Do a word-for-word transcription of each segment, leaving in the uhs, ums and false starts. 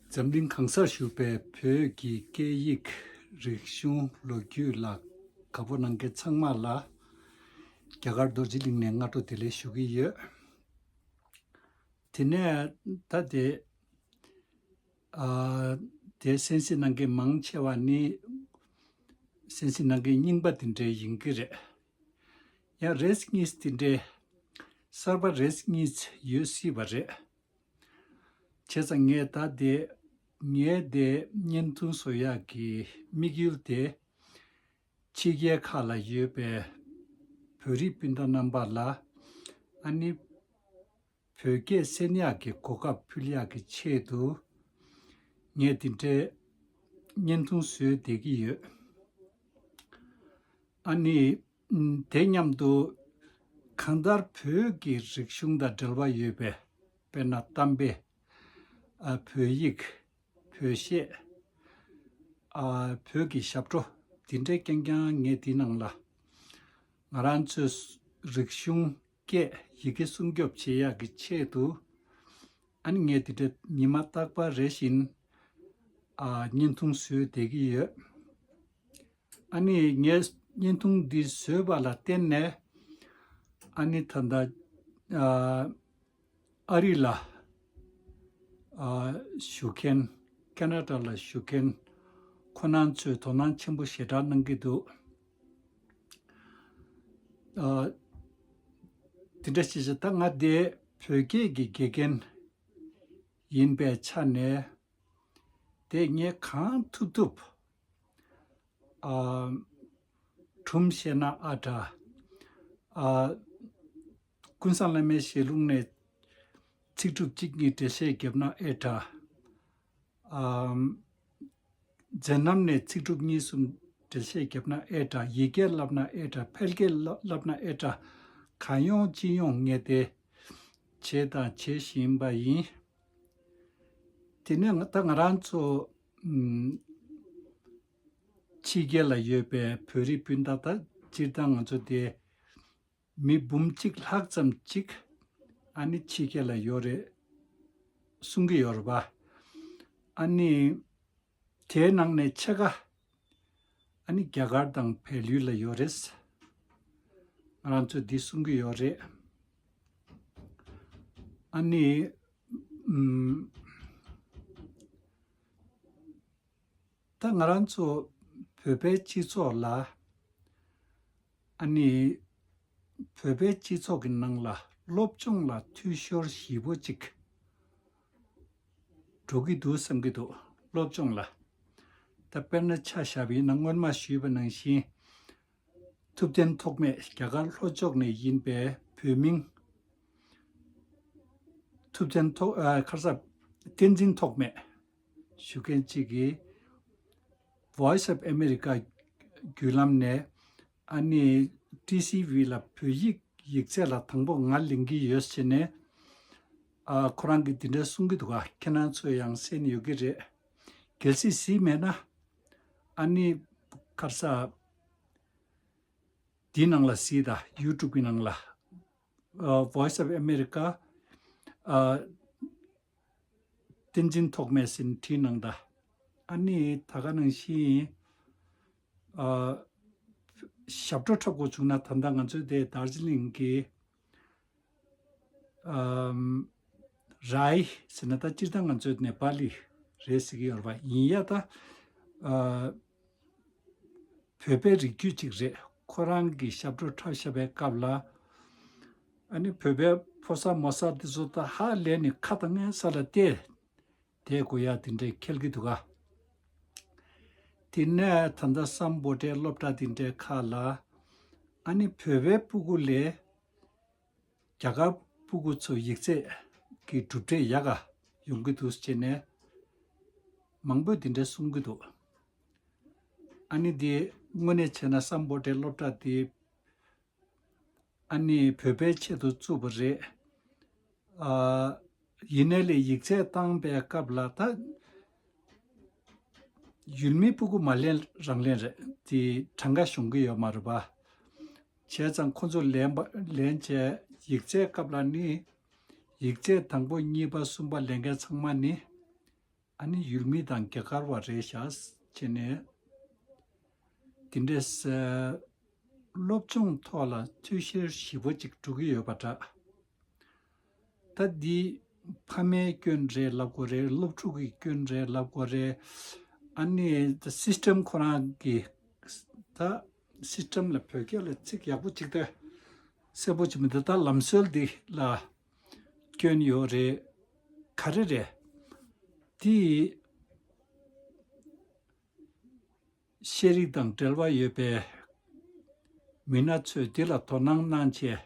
འཛམ་གླིང་གང་སར་བཞུགས་པའི་བོད་ཀྱི་སྐད་ཡིག་རིག་གཞུང་ལོ་རྒྱུས་ལ་དགའ་པོ་གནང་མཁན་ཚང་མ་ལ་རྒྱ་གར་རྡོ་རྗེ་གླིང་ནས་སྔ་དྲོ་བདེ་ལེགས་ཞུ་གི་ཡོད། དེ་ནས་ད་དེ་ཨ་དེ་གསན་གཟིགས་གནང་མཁན་མང་ཆེ་བ་ནི་གསན་གཟིགས་གནང་མཁན་རྙིང་པ་དེ་འདྲའི་ཡིན་གྱི་རེད། ཡང་རེས་གཉིས་དེ་འདྲའི་གསར་པ་རེས་གཉིས་ཡོད་སྲིད་པ་རེད། བྱས་ཙང་ངས་ད་དེ་ངའི་དེ་བརྙན་ཐུང་བཟོ་ཡག་གི་དམིགས་ཡུལ་དེ་ཕྱི་རྒྱལ་ཁག་ལ་ཡོད་པའི་བོད་རིགས་སྤུན་ཟླ་རྣམ་པ་ལ་ཨ་ནི་བོད་སྐད་གསན་ཡག་གི་གོ་སྐབས་ཕུལ་ཡག་གི་ཆེད་དུ་ངས་དེ་འདྲའི་བརྙན་ཐུང་བཟོས་བསྡད་ཀྱི་ཡོད། ཨ་ནི་ཨམ་དེ་མཉམ་དུ་གང་ལྟར་བོད་ཀྱི་རིག་གཞུང་དང་འབྲེལ་བ་ཡོད་པའི་དཔེར་ན་གཏམ་དཔེ། ཨ་བོད་ཡིག་བོད་གཞས། ཨ་བོད་ཀྱི་ཞབས་བྲོ་འདི་འདྲའི་རྐྱང་རྐྱང་ངས་འདི་ནང་ལ་ང་རང་ཚོའི་རིག་གཞུང་སྐད་ཡི་གེ་སྲུང་སྐྱོབ་བྱེད་ཡག་གི་ཆེད་དུ་ཨ་ནི་ངས་འདི་འདྲ་ཉི་མ་རྟག་པར་རེ་བཞིན་ཨ་བརྙན་ཐུང་བཟོས་བསྡད་ཀྱི་ཡོད། ཨ་ནི་ངས་བརྙན་ཐུང་འདི་བཟོས་པ་ལ་བརྟེན་ནས་ཨ་ནི་ད་ལྟ་ཨ་ཨ་རི་ལ་ཨ་བཞུགས་མཁན་ཁེ་ན་ཌ་ལ་བཞུགས་མཁན་ཁོ་རང་ཚོས་དོ་སྣང་ཆེན་པོ་ཞེ་དྲག་གནང་གི་འདུག་ཨ་དེ་འདྲ་བྱས་ཙང་ད་ང་དེ་བོད་སྐད་ཀྱི་དགེ་རྒན་ཡིན་པའི་ཆ་ནས་དེ་ངས་གང་ཐུབ་ཐུབ་ཨ་སྒྲུང་བཤད་ན་ཨ་འདྲ། ཨ་ཀུན་བཟང་བླ་མའི་ཞལ་ལུང་ནས་ཚིག་གྲུབ་གཅིག་གཉིས་འགྲེལ་བཤད་བརྒྱབ་ན་ཨེ་འདྲ། ཨ་མཛད་རྣམ་ནས་ཚིག་གྲུབ་གཉིས་གསུམ་འགྲེལ་བཤད་བརྒྱབ་ན་ཨེ་འདྲ། ཡི་གེ་བསླབ་ན་ཨེ་འདྲ། ཕལ་སྐད་བསླབ་ན་ཨེ་འདྲ། གང་ཡོང་ཅི་ཡོང་ངས་དེ་བྱས་དང་བྱེད་བཞིན་པ་ཡིན། དེ་ནས་ད་ང་རང་ཚོ་ཕྱི་རྒྱལ་ལ་ཡོད་པའི་བོད་རིགས་སྤུན་ཟླ་ད་སྤྱིར་བཏང་ང་ཚོ་དེ་མི་འབུམ་གཅིག་ལྷག་ཙམ་ཅིག་ཨ་ནི་ཕྱི་རྒྱལ་ལ་ཡོད་རེད་གསུང་གི་ཡོད་རེད་པ། ཨ་ནི་དེའི་ནང་ནས་ཕྱེད་ཀ་ཨ་ནི་རྒྱ་གར་དང་བལ་ཡུལ་ལ་ཡོད་རེད། ང་རང་ཚོས་འདི་གསུང་གི་ཡོད་རེད། ཨ་ནི་ཨམ་ད་ང་རང་ཚོ་བོད་པའི་སྤྱི་ཚོགས་ལ་ཨ་ནི་བོད་པའི་སྤྱི་ཚོགས་ཀྱི་ནང་ལ་སློབ་སྦྱོང་ལ་འཐུས་ཤོར་ཞེ་པོ་ཅིག་འགྲོ་གི་འདུག་བསམ་གྱི་འདུག་སློབ་སྦྱོང་ལ། ད་དཔེར་ན་ཆ་བཞག་པ་ཡིན་ན་སྔོན་མ་ཞུས་པ་ནང་བཞིན་ཐུབ་བསྟན་ཐོགས་མེད་རྒྱ་གར་ལྷོ་ཕྱོགས་ནས་ཡིན་པའི་བོད་མིང་ཐུབ་བསྟན་ཐོགས་ཨ་ཁ་སང་བསྟན་འཛིན་ཐོགས་མེད་ཞུ་མཁན་གཅིག་གིས་Voice of America་བརྒྱུད་ལམ་ནས་ཨ་ནི་ཊི་སི་ཝི་ལ་བོད་ཡིག་ཡིག་ཚད་ལ་དང་པོ་ང་ལེན་གྱི་ཡོད་ཟེར་ནས་ཨ་ཁོ་རང་གིས་འདི་འདྲ་གསུང་གི་འདུག་ག་ཁྱེད་རང་ཚོས་ཡང་གསན་ཡོད་ཀྱི་རེད། གལ་སྲིད་གཟིགས་མེད་ན་ཨ་ནི་ཁ་སང་འདི་ནང་ལ་གཟིགས་དང་YouTube་གི་ནང་ལ་ཨ་Voice of America་ཨ་བསྟན་འཛིན་ཐོགས་མེད་ཟེར་ནས་བྲིས་གནང་དང་། ཨ་ནི་ད་ག་ནང་བཞིན་ཨ་ཞབས་བྲོ་འཁྲབ་དགོས་བྱུང་ན་ད་ལྟ་ང་ཚོའི་དེ་དར་ཇི་ལིང་གི་ཨམ་རའི་ཟེར་ན་ད་སྤྱིར་བཏང་ང་ཚོའི་ནེ་པ་ལི་རེད་ཟེར་གྱི་ཡོད་རེད་པ། ཡིན་ཡ་ད་ཨ་བོད་པའི་རིགས་རྒྱུད་ཅིག་རེད། ཁོ་རང་གི་ཞབས་བྲོ་འཁྲབ་བཞག་པའི་སྐབས་ལ་ཨ་ནི་བོད་པའི་ཕོ་གསར་མོ་གསར་དེ་ཚོ་ད་ཧ་ལས་ནས་ཁ་དང་སྔས་ས་ལ་བལྟས་བསྡད་དགོས་ཡ་དེ་འདྲའི་ཁེལ་གྱི་འདུག་ག་དེ་ནས་ད་ལྟ་སམ་བྷོ་ཊའི་སློབ་གྲྭ་དེ་འདྲའི་ཁག་ལ་ཨ་ནི་བོད་པའི་སྤུ་གུ་ལས་རྒྱ་གར་སྤུ་གུ་ཚོ་ཡིག་ཚད་ཀྱི་གྲུབ་འབྲས་ཡག་ག་ཡོང་གི་འདུག་ཟེར་ནས་མང་པོས་དེ་འདྲ་གསུང་གི་འདུག་ཨ་ནི་དེ་དངོས་གནས་བྱས་ན་སམ་བྷོ་ཊའི་སློབ་གྲྭ་དེ་ཨ་ནི་བོད་པའི་ཆེད་དུ་བཙུགས་པ་རེད། ཨ་ཡིན་ནའི་ལས་ཡིག་ཚད་བཏང་པའི་སྐབས་ལ་ད་ཡུལ་མི་སྤུ་གུ་མ་ལེན་རང་ལེན་རེད། དེ་གྲངས་ཀ་ཤོང་གི་ཡོད་མ་རེད་པ། བྱས་ཙང་ཁོ་ཚོ་ལེན་པ་ལེན་བྱས་ཡིག་ཚད་སྐབས་ལ་ནི་ཡིག་ཚད་དང་པོ་གཉིས་པ་གསུམ་པ་ལེན་མཁན་ཚང་མ་ནི་ ཨ་ནི་ཡུལ་མི་དང་རྒྱ་གར་བ་རེད་ཤག་བྱས་ནས། དེ་འདྲས་སློབ་སྦྱོང་ཐོག་ལ་འཐུས་ཤོར་ཞེ་པོ་ཅིག་འགྲོ་གི་ཡོད་པ་འདྲ། ད་འདི་ཕ་མའི་སྐྱོན་རེད་ལབ་དགོས་རེད། སློབ་ཕྲུག་གི་སྐྱོན་རེད་ལབ་དགོས་རེད། ཨ་ནི་ད་སིས་ཊམ་ཁོ་རང་གི་ད་སིས་ཊམ་ལ་བོད་སྐད་ལ་ཚིག་ཡག་པོ་ཅིག་ད་གསལ་པོ་ཅིག་མི་འདུག་ད་ལམ་སྲོལ་འདི་ལ་སྐྱོན་ཡོད་རེད། ག་རེ་རེད། དེ་ཤེས་རིག་དང་འབྲེལ་བ་ཡོད་པའི་མི་སྣ་ཚོས་འདི་ལ་དོ་སྣང་གནང་བྱས།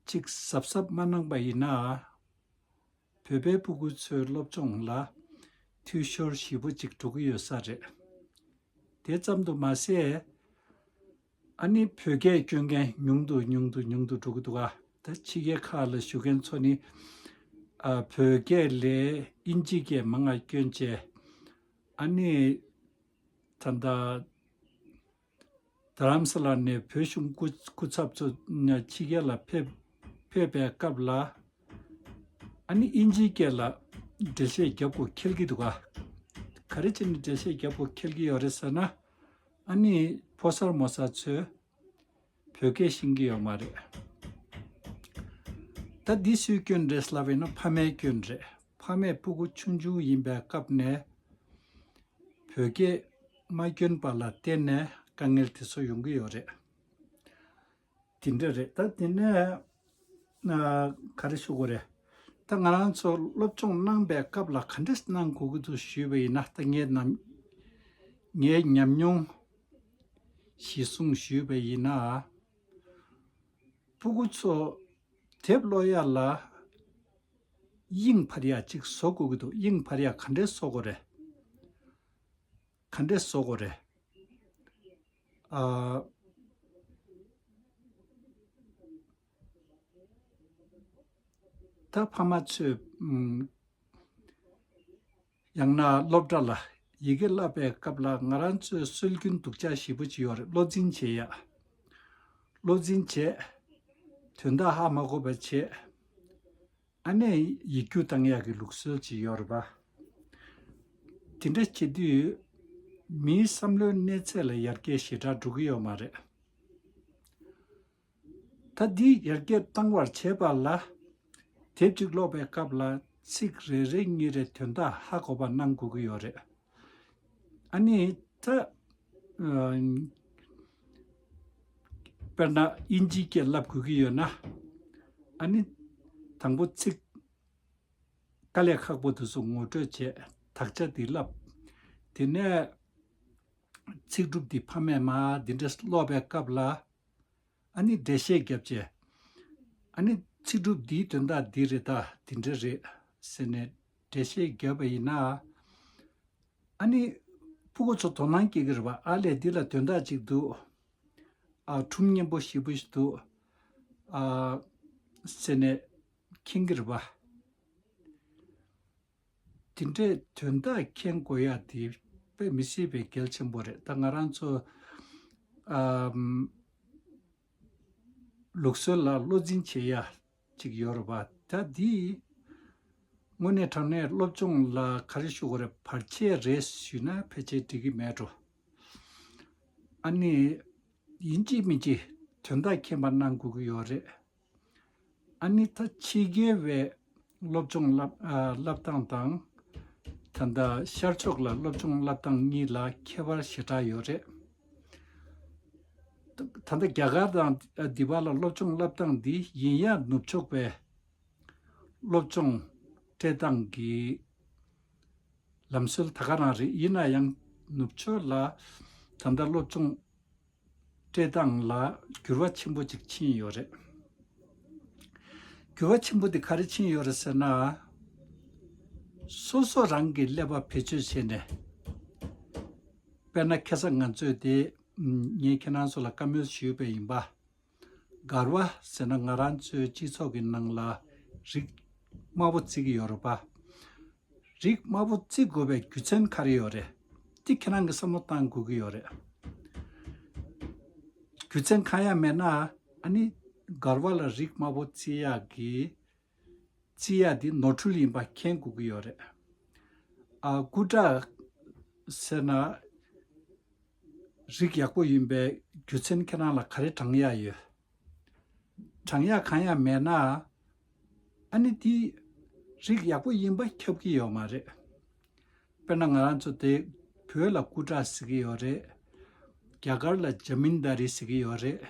གཅིག་གཟབ་གཟབ་མ་གནང་པ་ཡིན་ན། བོད་པའི་སྤུ་གུ་ཚོའི་སློབ་སྦྱོང་ལ་འཐུས་ཤོར་ཞེ་པོ་ཅིག་འགྲོ་གི་ཡོད་ས་རེད། དེ་ཙམ་དུ་མ་ཟད། ཨ་ནི་བོད་སྐད་སྐྱོན་མཁན་ཉུང་དུ་ཉུང་དུ་ཉུང་དུ་འགྲོ་གི་འདུག་ག་ད་ཕྱི་རྒྱལ་ཁག་ལ་བཞུགས་མཁན་ཚོ་ནི་ཨ་བོད་སྐད་ལས་དབྱིན་ཇི་སྐད་མང་ང་སྐྱོན་བྱས། ཨ་ནི་ད་ལྟ་རྡ་རམ་ས་ལ་ནས་བོད་གཞུང་སྐུ་སྐུ་ཚབ་ཚོ་ཕྱི་རྒྱལ་ལ་ཕེབས་ཕེབས་པའི་སྐབས་ལ། ཨ་ནི་དབྱིན་ཇིའི་སྐད་ལ་འགྲེལ་བཤད་རྒྱབ་དགོས་འཁེལ་གྱི་འདུག་ག་ག་རེ་བྱས་ནས་འགྲེལ་བཤད་རྒྱབ་དགོས་འཁེལ་གྱི་ཡོད་རེད་ཟེར་ན། ཨ་ནི་ཕོ་གསར་མོ་གསར་ཚོས་བོད་སྐད་ཤེས་ཀྱི་ཡོད་མ་རེད། ད་འདི་སུའི་སྐྱོན་རེད་ལབ་ཡིན་ན་ཕ་མའི་སྐྱོན་རེད། ཕ་མས་སྤུ་གུ་ཆུང་ཆུང་ཡིན་པའི་སྐབས་ནས་བོད་སྐད་མ་སྐྱོན་པ་ལ་བརྟེན་ནས་དཀའ་ངལ་དེ་ཚོ་ཡོང་གི་ཡོད་རེད། དེ་འདྲ་རེད། ད་དེ་ནས་ཨ་ག་རེ་ཞུ་དགོས་རེད། ད་ང་རང་ཚོ་སློབ་སྦྱོང་གནང་པའི་སྐབས་ལ་ག་འདྲས་གནང་དགོས་ཀྱི་འདུག་ཞུས་པ་ཡིན་ན། ད་ངའི་ནམ་ངའི་ཉམས་མྱོང་གཞིར་བཟུང་ཞུས་པ་ཡིན་ན། སྤུ་གུ་ཚོ་དེབ་ཀློག་ཡ་ལ་དབྱིངས་འཕར་ཡ་གཅིག་བཟོ་དགོས་ཀྱི་འདུག་དབྱིངས་འཕར་ཡ་ག་འདྲས་བཟོ་དགོས་རེད། ག་འདྲས་བཟོ་དགོས་རེད། ཨ། ད་ཕ་མ་ཚོས་ཨམ། ཡང་ན་སློབ་གྲྭ་ལ་ཡི་གེ་བསླབ་པའི་སྐབས་ལ་ང་རང་ཚོས་སྲོལ་རྒྱུན་སྡུག་ཅག་ཞེ་པོ་ཅིག་ཡོད་རེད། བློ་འཛིན་བྱེད་ཡ། བློ་འཛིན་བྱས། དོན་དག་ཧ་མ་གོ་བ་བྱས། ཨ་ནི་ཡིག་རྒྱུགས་བཏང་ཡག་གི་ལུགས་སྲོལ་ཅིག་ཡོད་རེད་པ། དེ་འདྲ་བྱེད་དུས་མིའི་བསམ་བློའི་གནས་ཚད་ལ་ཡར་རྒྱས་ཞེ་དྲག་འགྲོ་གི་ཡོད་མ་རེད། ད་འདི་ཡར་རྒྱས་བཏང་བར་བྱེད་པ་ལ། དེབ་ཅིག་ཀློག་པའི་སྐབས་ལ་ཚིག་རེ་རེ་གཉིས་རེ་དོན་དག་ཧ་གོ་བ་གནང་དགོས་ཀྱི་ཡོད་རེད། ཨ་ནི་ད་ཨ་དཔེར་ན་དབྱིན་ཇིའི་སྐད་བསླབ་དགོས་ཀྱི་ཡོད་ན། ཨ་ནི་དང་པོ་ཚིག་དཀའ་ལས་ཁག་པོ་དེ་ཚོ་ངོ་སྤྲོད་བྱས། དག་ཆ་འདི་བསླབ། དེ་ནས་ཚིག་གྲུབ་འདི་ཕ་མས་མར་འདི་འདྲ་ཀློག་པའི་སྐབས་ལ། ཨ་ནི་འགྲེལ་བཤད་བརྒྱབ་བྱས། ཨ་ནི་ཚིག་གྲུབ་འདིའི་དོན་དག་འདི་རེད། ད་འདི་འདྲ་རེད་ཟེར་ནས་འགྲེལ་བཤད་བརྒྱབ་པ་ཡིན་ན། ཨ་ནི་སྤུ་གུ་ཚོ་དོ་སྣང་སྐྱེ་གི་རེད་པ། ཨ་ལས་འདི་ལ་དོན་དག་ཅིག་འདུག་ཨ་སྒྲུང་སྙན་པོ་ཞེ་པོ་ཞིག་འདུག་ཨ་ཟེར་ནས་མཁྱེན་གི་རེད་པ། དེ་འདྲའི་དོན་དག་མཁྱེན་དགོས་ཡ་དེ་དཔེ་མི་སྲིད་པའི་གལ་ཆེན་པོ་རེད། ད་ང་རང་ཚོ་ཨམ་ལུགས་སྲོལ་ལ་བློ་འཛིན་བྱེད་ཡ་ཅིག་ཡོད་རེད་པ། ད་འདི་དངོས་གནས་དྲང་གནས་སློབ་སྦྱོང་ལ་ག་རེ་ཞུ་དགོས་རེད། བར་ཆད་རེད་ཞུས་ན་ཕལ་ཆེར་འགྲིག་གི་མེད་འགྲོ། ཨ་ནི་ཡིན་གཅིག་མིན་གཅིག་དོན་དག་མཁྱེན་པ་གནང་དགོས་ཀྱི་ཡོད་རེད། ཨ་ནི་ད་ཕྱི་རྒྱལ་བའི་སློབ་སྦྱོང་བསླབ་ཨ་བསླབ་སྟངས་དང་། ད་ལྟ་ཤར་ཕྱོགས་ལ་སློབ་སྦྱོང་བསླབ་སྟངས་གཉིས་ལ་ཁྱད་པར་ཞེ་དྲག་ཡོད་རེད། ད་ལྟ་རྒྱ་གར་དང་འདི་པ་ལ་སློབ་སྦྱོང་བསླབ་སྟངས་འདི་ཡིན་ཡང་ནུབ་ཕྱོགས་པའི་སློབ་སྦྱོང་སྤྲད་སྟངས་ཀྱི་ལམ་སྲོལ་ད་ག་རང་རེད། ཡིན་ན་ཡང་ནུབ་ཕྱོགས་ལ་ད་ལྟ་སློབ་སྦྱོང་སྤྲད་སྟངས་ལ་འགྱུར་བ་ཆེན་པོ་ཅིག་ཕྱིན་ཡོད་རེད། འགྱུར་བ་ཆེན་པོ་དེ་ག་རེ་ཕྱིན་ཡོད་རེད་ཟེར་ན། སོ་སོ་རང་གི་ཀླད་པ་བེད་སྤྱོད་བྱས་ནས། དཔེར་ན་ཁ་སང་ང་ཚོས་དེ་ངས་ཁྱེད་རང་ཚོ་ལ་བཀའ་མོལ་ཞུས་པ་ཡིན་པ། གར་བ་ཟེར་ན་ང་རང་ཚོའི་སྤྱི་ཚོགས་ཀྱི་ནང་ལ་རིགས་དམའ་པོ་བརྩི་གི་ཡོད་རེད་པ། རིགས་དམའ་པོ་བརྩི་དགོས་པའི་རྒྱུ་མཚན་ག་རེ་ཡོད་རེད། འདི་ཁྱེད་རང་གིས་བསམ་བློ་བཏང་དགོས་ཀྱི་ཡོད་རེད། རྒྱུ་མཚན་གང་ཡང་མེད་ན་ཨ་ནི་གར་བ་ལ་རིགས་དམའ་པོ་བརྩི་ཡག་གི་བརྩི་ཡག་འདི་ནོར་འཁྲུལ་ཡིན་པ་མཁྱེན་དགོས་ཀྱི་ཡོད་རེད། ཨ་སྐུ་དྲག་ཟེར་ན་རིགས་ཡག་པོ་ཡིན་པའི་རྒྱུ་མཚན་ཁྱེད་རང་ལ་ག་རེ་དྲང་ཡག་ཡོད། དྲང་ཡག་གང་ཡང་མེད་ན། ཨ་ནི་དེ་རིགས་ཡག་པོ་ཡིན་པ་ཁྱབ་ཀྱི་ཡོད་མ་རེད། དཔེར་ན་ང་རང་ཚོ་དེ་བོད་ལ་སྐུ་དྲག་ཟེར་གྱི་ཡོད་རེད། རྒྱ་གར་ལ་ཇ་མིན་དཱ་རི་ཟེར་གྱི་ཡོད་རེད།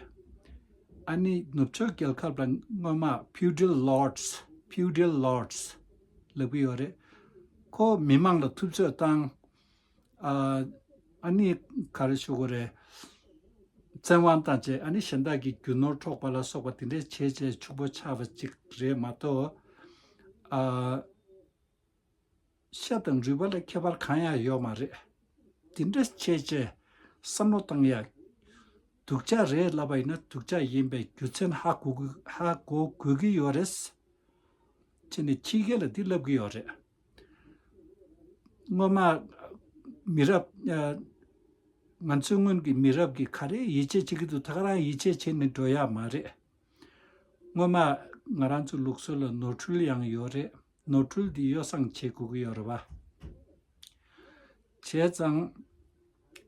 ཨ་ནི་ནུབ་ཕྱོགས་རྒྱལ་ཁབ་ལ་སྔོན་མ་feudal lords, feudal lords ལབ་ཀྱི་ཡོད་རེད། ཁོ་མི་མང་ལ་ཐུབ་ཚོད་བཏང་། ཨ་ཨ་ནི་ག་རེ་ཞུ་དགོས་རེད། བཙན་དབང་བཏང་བྱས་ཨ་ནི་གཞན་དག་གི་རྒྱུ་ནོར་འཕྲོག་པ་ལ་སོགས་པ་དེ་འདྲས་བྱས་བྱས་ཕྱུག་པོ་ཆགས་པ་ཅིག་རེད་མ་གཏོགས། ཨ། ཤ་དང་རུས་པ་ལ་ཁྱད་པར་གང་ཡང་ཡོད་མ་རེད། དེ་འདྲ་བྱས་བྱས་བསམ་བློ་བཏང་ཡག་སྡུག་ཅག་རེད་ལབ་པ་ཡིན་ན་སྡུག་ཅག་ཡིན་པའི་རྒྱུ་མཚན་ཧ་གོ་དགོས་ཧ་གོ་དགོས་ཀྱི་ཡོད་རེད། བྱས་ནས་ཕྱི་རྒྱལ་ལ་འདི་ལབ་ཀྱི་ཡོད་རེད། སྔོན་མ་མི་རབས་ཨ་ང་ཚོའི་སྔོན་གྱི་མི་རབས་ཀྱིས་ག་རེ་ཡིད་ཆེས་བྱེད་ཀྱི་འདུག་ད་ག་རང་ཡིད་ཆེས་བྱས་ནས་འགྲོ་ཡག་མ་རེད། སྔོན་མ་ང་རང་ཚོའི་ལུགས་སྲོལ་ལ་ནོར་འཁྲུལ་ཡང་ཡོད་རེད། ནོར་འཁྲུལ་འདི་ཡོ་བསྲང་བྱེད་དགོས་ཀྱི་ཡོད་རེད་བ། བྱས་ཙང་།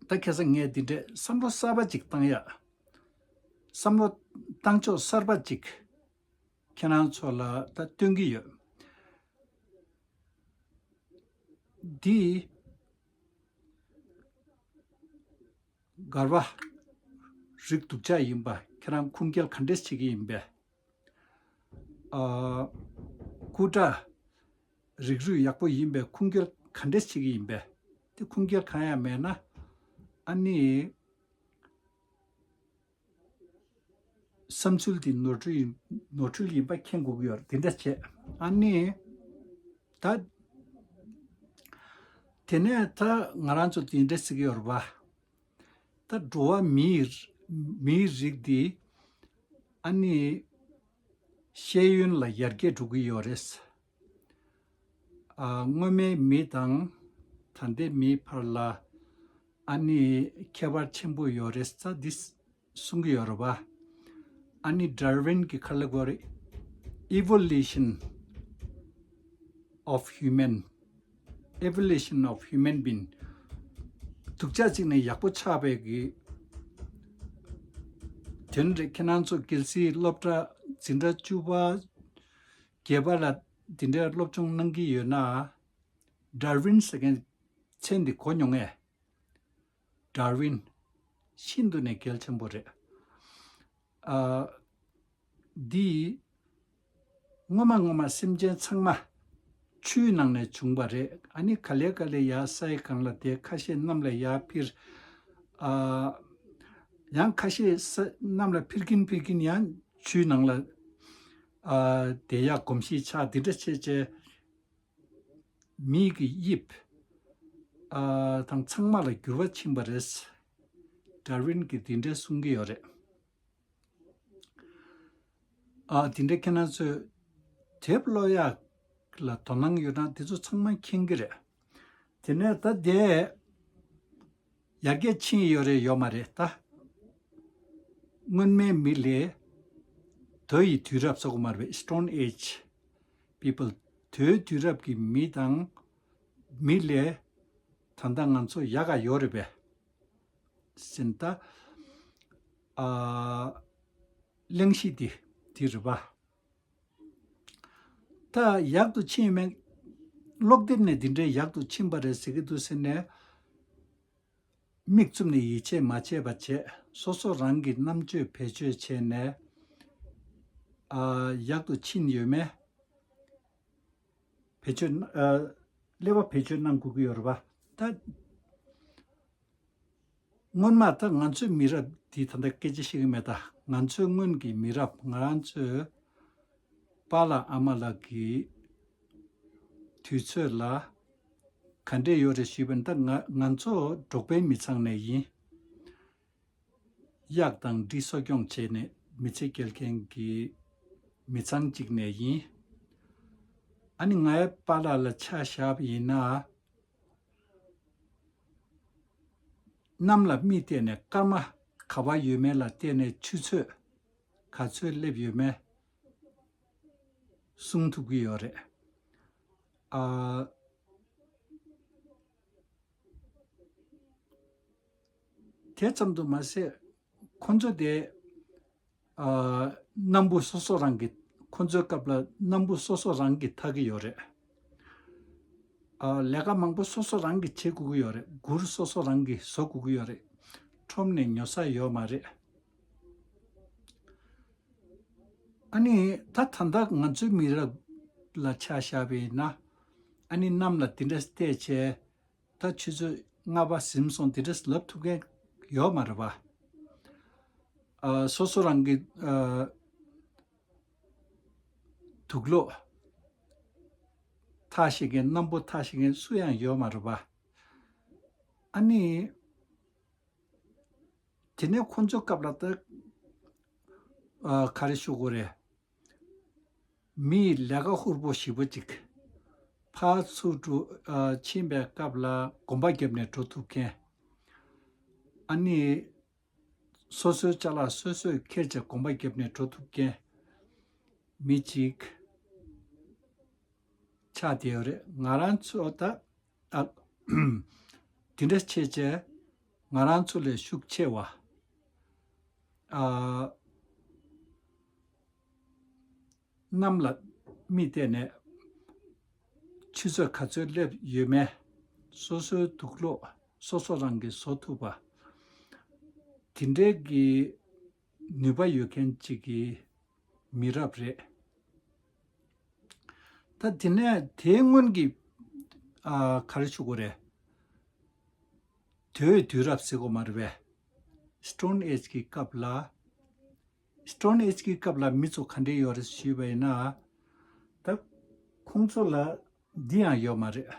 ད་ཁ་སང་ངས་འདི་འདྲའི་བསམ་བློ་གསར་པ་ཅིག་བཏང་ཡག་བསམ་བློ་བཏང་ཕྱོགས་གསར་པ་ཅིག་ཁྱེད་རང་ཚོ་ལ་ད་སྟོན་གྱི་ཡོད། འདི། འགལ་བ། རིགས་སྡུག་ཅག་ཡིན་པ་ཁྱེད་རང་ཁུངས་སྐྱེལ་ག་འདྲས་བྱེད་ཀྱི་ཡིན་པས། ཨ། སྐུ་དྲག་རིགས་རུས་ཡག་པོ་ཡིན་པའི་ཁུངས་སྐྱེལ་ག་འདྲས་བྱེད་ཀྱི་ཡིན་པས། དེ་ཁུངས་སྐྱེལ་གང་ཡང་མེད་ན། ཨ་ནི། བསམ་ཚུལ་དེ་ནོར་འཁྲུལ་ཡིན་ནོར་འཁྲུལ་ཡིན་པ་མཁྱེན་དགོས་ཀྱི་ཡོད་རེད། དེ་འདྲ་བྱས་ཨ་ནི། ད། དེ་ནས་ད་ང་རང་ཚོ་དེ་འདྲ་ཟེར་གྱི་ཡོད་རེད་བ། ད་འགྲོ་བ་མིའི་མིའི་རིགས་འདི་ཨ་ནི་ཤེས་ཡོན་ལ་ཡར་རྒྱས་འགྲོ་གི་ཡོད་རེད། ཨ་སྔོན་མའི་མི་དང་ད་ལྟའི་མིའི་བར་ལ་ཨ་ནི་ཁྱད་པར་ཆེན་པོ་ཡོད་རེད་ས་འདི་གསུང་གི་ཡོད་རེད་བ། ཨ་ནི་Darwin གྱི་ཁ་ལ་གོ་རེད། Evolution of human evolution of human being སྡུག་ཅག་ཅིག་ནས་ཡག་པོ་ཆགས་པའི་གི་དོན་རེད། ཁྱེད་རང་ཚོ་གལ་སྲིད་སློབ་གྲྭ་འཛིན་གྲྭ་བཅུ་པ་བརྒྱད་པ་ལ་འདི་འདྲའི་སློབ་སྦྱོང་གནང་གི་ཡོད་ན། Darwin ཟེར་མཁན་མཚན་འདི་གོ་མྱོང་ངས། Darwin ཤིན་ཏུ་ནས་གལ་ཆེན་པོ་རེད། ཨ། འདི། སྔོན་མ་སྔོན་མ་སེམས་ཅན་ཚང་མ་ཆུའི་ནང་ནས་བྱུང་བ་རེད། ཨ་ནི་ག་ལེ་ག་ལེ་ཡར་སའི་སྒང་ལ་བསྡད། ཁ་ཤས་གནམ་ལ་ཡར་འཕུར། ཨ། ཡང་ཁ་ཤས་ས་གནམ་ལ་འཕུར་གིན་འཕུར་གིན་ཡང་ཆུའི་ནང་ལ་ཨ་བསྡད་ཡག་གོམས་གཤིས་ཆགས། འདི་འདྲ་བྱས་བྱས་མིའི་གི་དབྱིབས་ཨ་དང་ཚང་མ་ལ་འགྱུར་བ་ཕྱིན་པ་རེད། Darwin གྱིས་འདི་འདྲ་གསུང་གི་ཡོད་རེད། ཨ་དེ་འདྲ་ཁྱེད་རང་ཚོས་དེབ་ཀློག་ཡག་ལ་དོ་སྣང་ཡོད་ན་དེ་ཚོ་ཚང་མ་མཁྱེན་གྱི་རེད། དེ་ནས་ད་དེ་ཡར་རྒྱས་ཕྱིན་ཡོད་རེད་ཡོད་མ་རེད་ད། སྔོན་མའི་མི་ལས་དོ་ཡི་དུས་རབས་ཟེར་གོ་མ་རེད་པས། Stone Age people དོའི་དུས་རབས་ཀྱི་མི་དང་མི་ལས་ད་ལྟ་ང་ཚོ་ཡག་ག་ཡོད་རེད་པས། ཟིན་ད། ཨ། གླེང་གཞི་འདི་འདི་རེད་པ། ད་ཡག་ཏུ་ཕྱིན་མེད། ཀློག་དེབ་ནས་འདི་འདྲའི་ཡག་ཏུ་ཕྱིན་པ་རེད་ཟེར་གྱི་འདུག་ཟེར་ནས། མིག་བཙུམ་ནས་ཡིད་ཆེས་མ་བྱས་པ་བྱས། སོ་སོ་རང་གི་རྣམ་དཔྱོད་བེད་སྤྱོད་བྱས་ནས། ཨ། ཡག་ཏུ་ཕྱིན་ཡོད་མེད། བེད་སྤྱོད་ཨ། ཀླད་པ་བེད་སྤྱོད་གནང་དགོས་ཀྱི་ཡོད་རེད་པ། ད། སྔོན་མ་ད་ང་ཚོའི་མི་རབས་འདི་ད་ལྟ་སྐད་ཆ་བཤད་ཀྱི་མེད་ད། ང་ཚོའི་སྔོན་གྱི་མི་རབས་ང་རང་ཚོའི་པཱ་ལགས་ཨ་མ་ལགས་ཀྱི་དུས་ཚོད་ལ་ག་འདྲས་ཡོད་རེད་ཞུས་པ་ཡིན་ན། ད་ང་ང་ཚོ་འབྲོག་པའི་མི་ཚང་ནས་ཡིན། གཡག་དང་འབྲི་གསོ་སྐྱོང་བྱས་ནས་མི་ཚེ་སྐྱེལ་མཁན་གྱི་མི་ཚང་གཅིག་ནས་ཡིན། ཨ་ནི་ངའི་པཱ་ལགས་ལ་ཆ་བཞག་པ་ཡིན་ན། གནམ་ལ་མིག་བལྟས་ནས་སྐར་མ་ག་པར་ཡོད་མེད་ལ་བལྟས་ནས་ཆུ་ཚོད་ག་ཚོད་སླེབས་ཡོད་མེད་གསུང་ཐུབ་ཀྱི་ཡོད་རེད། ཨ། དེ་ཙམ་དུ་མ་ཟད། ཁོ་ཚོ་དེ་ཨ་སྣམ་བུ་སོ་སོ་རང་གི། ཁོ་ཚོའི་སྐབས་ལ་སྣམ་བུ་སོ་སོ་རང་གིས་འཐག་གི་ཡོད་རེད། ཨ་ལས་ཀ་མང་པོ་སོ་སོ་རང་གིས་བྱེད་དགོས་ཀྱི་ཡོད་རེད། གུར་སོ་སོ་རང་གིས་བཟོ་དགོས་ཀྱི་ཡོད་རེད། ཁྲོམ་ནས་ཉོ་ས་ཡོད་མ་རེད། ཨ་ནི་ད་ད་ལྟ་ང་ཚོའི་མི་རབས་ལ་ཆ་བཞག་པ་ཡིན་ན། ཨ་ནི་གནམ་ལ་དེ་འདྲ་བལྟས་བྱས། ད་ཆུ་ཚོད་ལྔ་པ་ཟིན་སོང་དེ་འདྲ་ལབ་ཐུབ་མཁན་ཡོད་མ་རེད་པ། ཨ་སོ་སོ་རང་གི་ཨ་དུག་ལོག་འཐག་ཤེས་མཁན། སྣམ་བུ་འཐག་ཤེས་མཁན་སུ་ཡང་ཡོད་མ་རེད་པ། ཨ་ནི་དེ་ནས་ཁོ་ཚོའི་སྐབས་ལ་ད་ཨ་ག་རེ་ཞུ་དགོས་རེད། མི་ལས་ཀ་ཧུར་པོ་ཞེ་པོ་ཅིག་ཕར་ཚུར་འགྲོ་ཨ་ཕྱིན་པའི་སྐབས་ལ་གོམ་པ་བརྒྱབ་ནས་འགྲོ་ཐུབ་མཁན། ཨ་ནི་སོ་སོའི་ཅ་ལག་སོ་སོས་འཁྱེར་བྱས་གོམ་པ་བརྒྱབ་ནས་འགྲོ་ཐུབ་མཁན་མི་གཅིག་ཆགས་བསྡད་ཡོད་རེད། ང་རང་ཚོ་ད་ཨ་དེ་འདྲ་བྱས་བྱས་ང་རང་ཚོ་ལས་ཤུགས་ཆེ་བ། ཨ་གནམ་ལ་མིག་བལྟས་ནས་ཆུ་ཚོད་ག་ཚོད་སླེབས་ཡོད་མེད། སོ་སོའི་དུག་ལོག་སོ་སོ་རང་གིས་བཟོ་ཐུབ་པ། དེ་འདྲའི་གི་ནུས་པ་ཡོད་མཁན་ཅིག་གི་མི་རབས་རེད། ད་དེ་ནས་དེའི་སྔོན་གྱི་ཨ་ག་རེ་ཞུ་དགོས་རེད། དུས་དུས་རབས་ཟེར་དགོས་མ་རེད་པས། སི་ཊོན་ཨེཇ་གི་སྐབས་ལ། སི་ཊོན་ཨེཇ་གི་སྐབས་ལ་མི་ཚོ་ག་འདྲས་ཡོད་རེད་ཞུས་པ་ཡིན་ན། ད་ཁོང་ཚོ་ལ་འདི་ཡང་ཡོད་མ་རེད།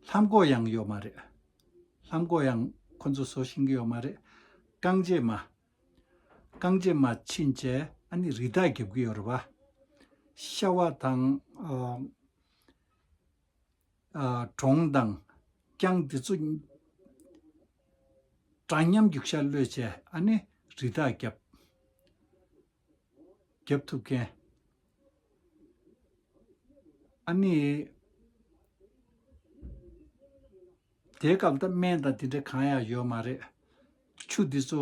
ལྷམ་གོག་ཡང་ཡོད་མ་རེད། ལྷམ་གོག་ཡང་ཁོང་ཚོ་བཟོ་ཤེས་ཀྱི་ཡོད་མ་རེད། རྐང་རྗེས་མ། རྐང་རྗེས་མ་ཕྱིན་བྱས་ཨ་ནི་རི་དྭགས་རྒྱབ་ཀྱི་ཡོད་རེད་པ། ཤ་བ་དང་ཨ་ཨ་གྲོང་དང་རྐྱང་འདི་ཚོ་འདྲ་མཉམ་རྒྱུག་ཤར་གློད་བྱས་ཨ་ནི་རི་དྭགས་རྒྱབ། རྒྱབ་ཐུབ་མཁན། ཨ་ནི་དེའི་སྐབས་ད་སྨན་དང་དེ་འདྲ་གང་ཡང་ཡོད་མ་རེད། ཆུ་འདི་ཚོ་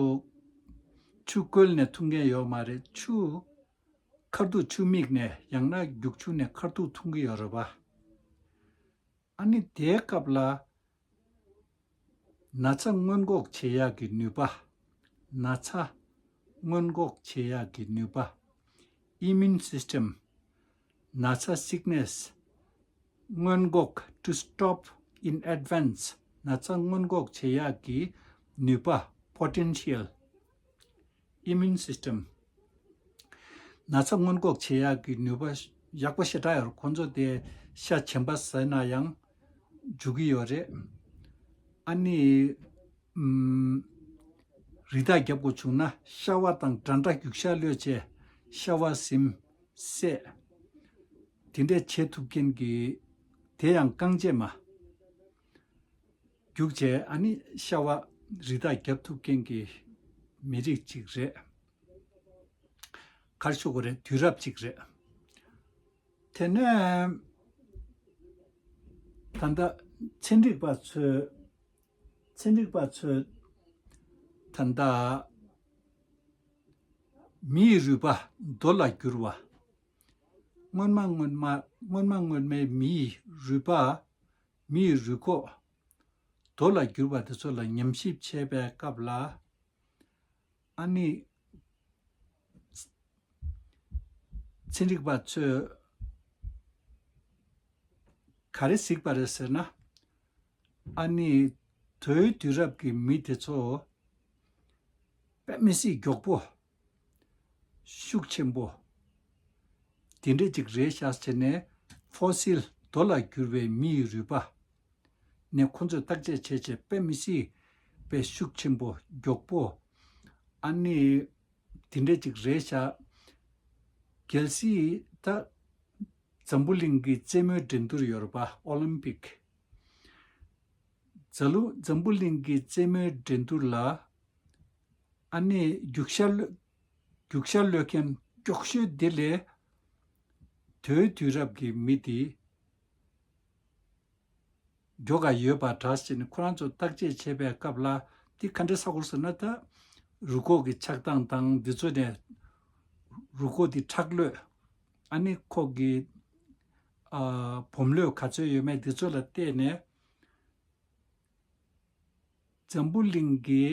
ཆུ་བསྐོལ་ནས་འཐུང་མཁན་ཡོད་མ་རེད། ཆུ་ཁ་ཐུག་ཆུ་མིག་ནས་ཡང་ན་རྒྱུག་ཆུ་ནས་ཁ་ཐུག་འཐུང་གི་ཡོད་རེད་པ། ཨ་ནི་དེའི་སྐབས་ལ་ན་ཚ་སྔོན་འགོག་བྱེད་ཡག་གི་ནུས་པ། ན་ཚ་སྔོན་འགོག་བྱེད་ཡག་གི་ནུས་པ། Immune system། ན་ཚ་sickness། སྔོན་འགོག to stop in advance། ན་ཚ་སྔོན་འགོག་བྱེད་ཡག་གི་ནུས་པ། Potential། Immune system། ན་ཚ་སྔོན་འགོག་བྱེད་ཡག་གི་ནུས་པ་ཡག་པོ་ཞེ་དྲག་ཡོད་རེད། ཁོང་ཚོ་དེ་ཤ་གཞན་པ་ཟས་ན་ཡང་འཇུ་གི་ཡོད་རེད། ཨ་ནི་ཨམ་རི་དྭགས་རྒྱབ་དགོས་བྱུང་ན་ཤ་བ་དང་འདྲ་འདྲ་རྒྱུག་ཤར་གློད་བྱས་ཤ་བ་ཟིན་བསད། དེ་འདྲས་བྱེད་ཐུབ་མཁན་གྱི། དེ་ཡང་རྐང་རྗེས་མ་རྒྱུག་བྱས་ཨ་ནི་ཤ་བ་རི་དྭགས་རྒྱབ་ཐུབ་མཁན་གྱི་མི་རིགས་གཅིག་རེད། ག་རེ་ཞུ་དགོས་རེད། དུས་རབས་གཅིག་རེད། དེ་ནས་ད་ལྟ་ཚན་རིག་པ་ཚོས། ཚན་རིག་པ་ཚོས་ད་ལྟ་མི་ཡི་རུས་པ་རྡོ་ལ་བསྒྱུར་བ། སྔོན་མ་སྔོན་མ་སྔོན་མ་སྔོན་མའི་མི་ཡི་རུས་པ། མི་ཡི་རུས་ཁོག་རྡོ་ལ་བསྒྱུར་བ་དེ་ཚོ་ལ་ཉམས་ཞིབ་བྱས་པའི་སྐབས་ལ། ཨ་ནི་ཚན་རིག་པ་ཚོས་ག་རེ་གཟིགས་པ་རེད་ཟེར་ན། ཨ་ནི་དོའི་དུས་རབས་ཀྱི་མི་དེ་ཚོ་དཔེ་མི་སྲིད་མགྱོགས་པོ། ཤུགས་ཆེན་པོ། དེ་འདྲ་ཅིག་རེད་ཤག་བྱས་ནས་ཕོ་སིལ་རྡོ་ལ་བསྒྱུར་བའི་མི་ཡི་རུས་པ་ནས་ཁོ་ཚོས་བརྟག་དཔྱད་བྱས་བྱས་དཔེ་མི་སྲིད་པའི་ཤུགས་ཆེན་པོ་མགྱོགས་པོ། ཨ་ནི་དེ་འདྲ་ཅིག་རེད་ཤག་གལ་སྲིད་ད་འཛམ་བུ་གླིང་གི་རྩེད་མོའི་འགྲན་བསྡུར་ཡོད་རེད་པ། ཨོ་ལིམ་པིག་འཛམ་བུ་གླིང་གི་རྩེད་མོའི་འགྲན་བསྡུར་ལ། ཨ་ནི་རྒྱུག་ཤར་གློད། རྒྱུག་ཤར་གློད་མཁན་མགྱོགས་ཤོས་དེ་ལས་དོའི་དུས་རབས་ཀྱི་མི་དེ་མགྱོགས་ག་ཡོད་པ་འདྲ་ཞིག་ནི་ཁོ་རང་ཚོ་བརྟག་དཔྱད་བྱེད་པའི་སྐབས་ལ་ དེ་ག་འདྲ་ས་གོ་ཟེར་ན། ད་རུས་ཁོག་གི་ཆགས་སྟངས་དང་འདི་ཚོ་ནས། རུས་ཁོག་དེ་ཁྲག་ལྷོད། ཨ་ནི་ཁོག་གི་ཨ་སྦོམ་ལྷོད་ག་ཚོད་ཡོད་མེད་འདི་ཚོ་ལ་བལྟས་ནས། འཛམ་བུ་གླིང་གི་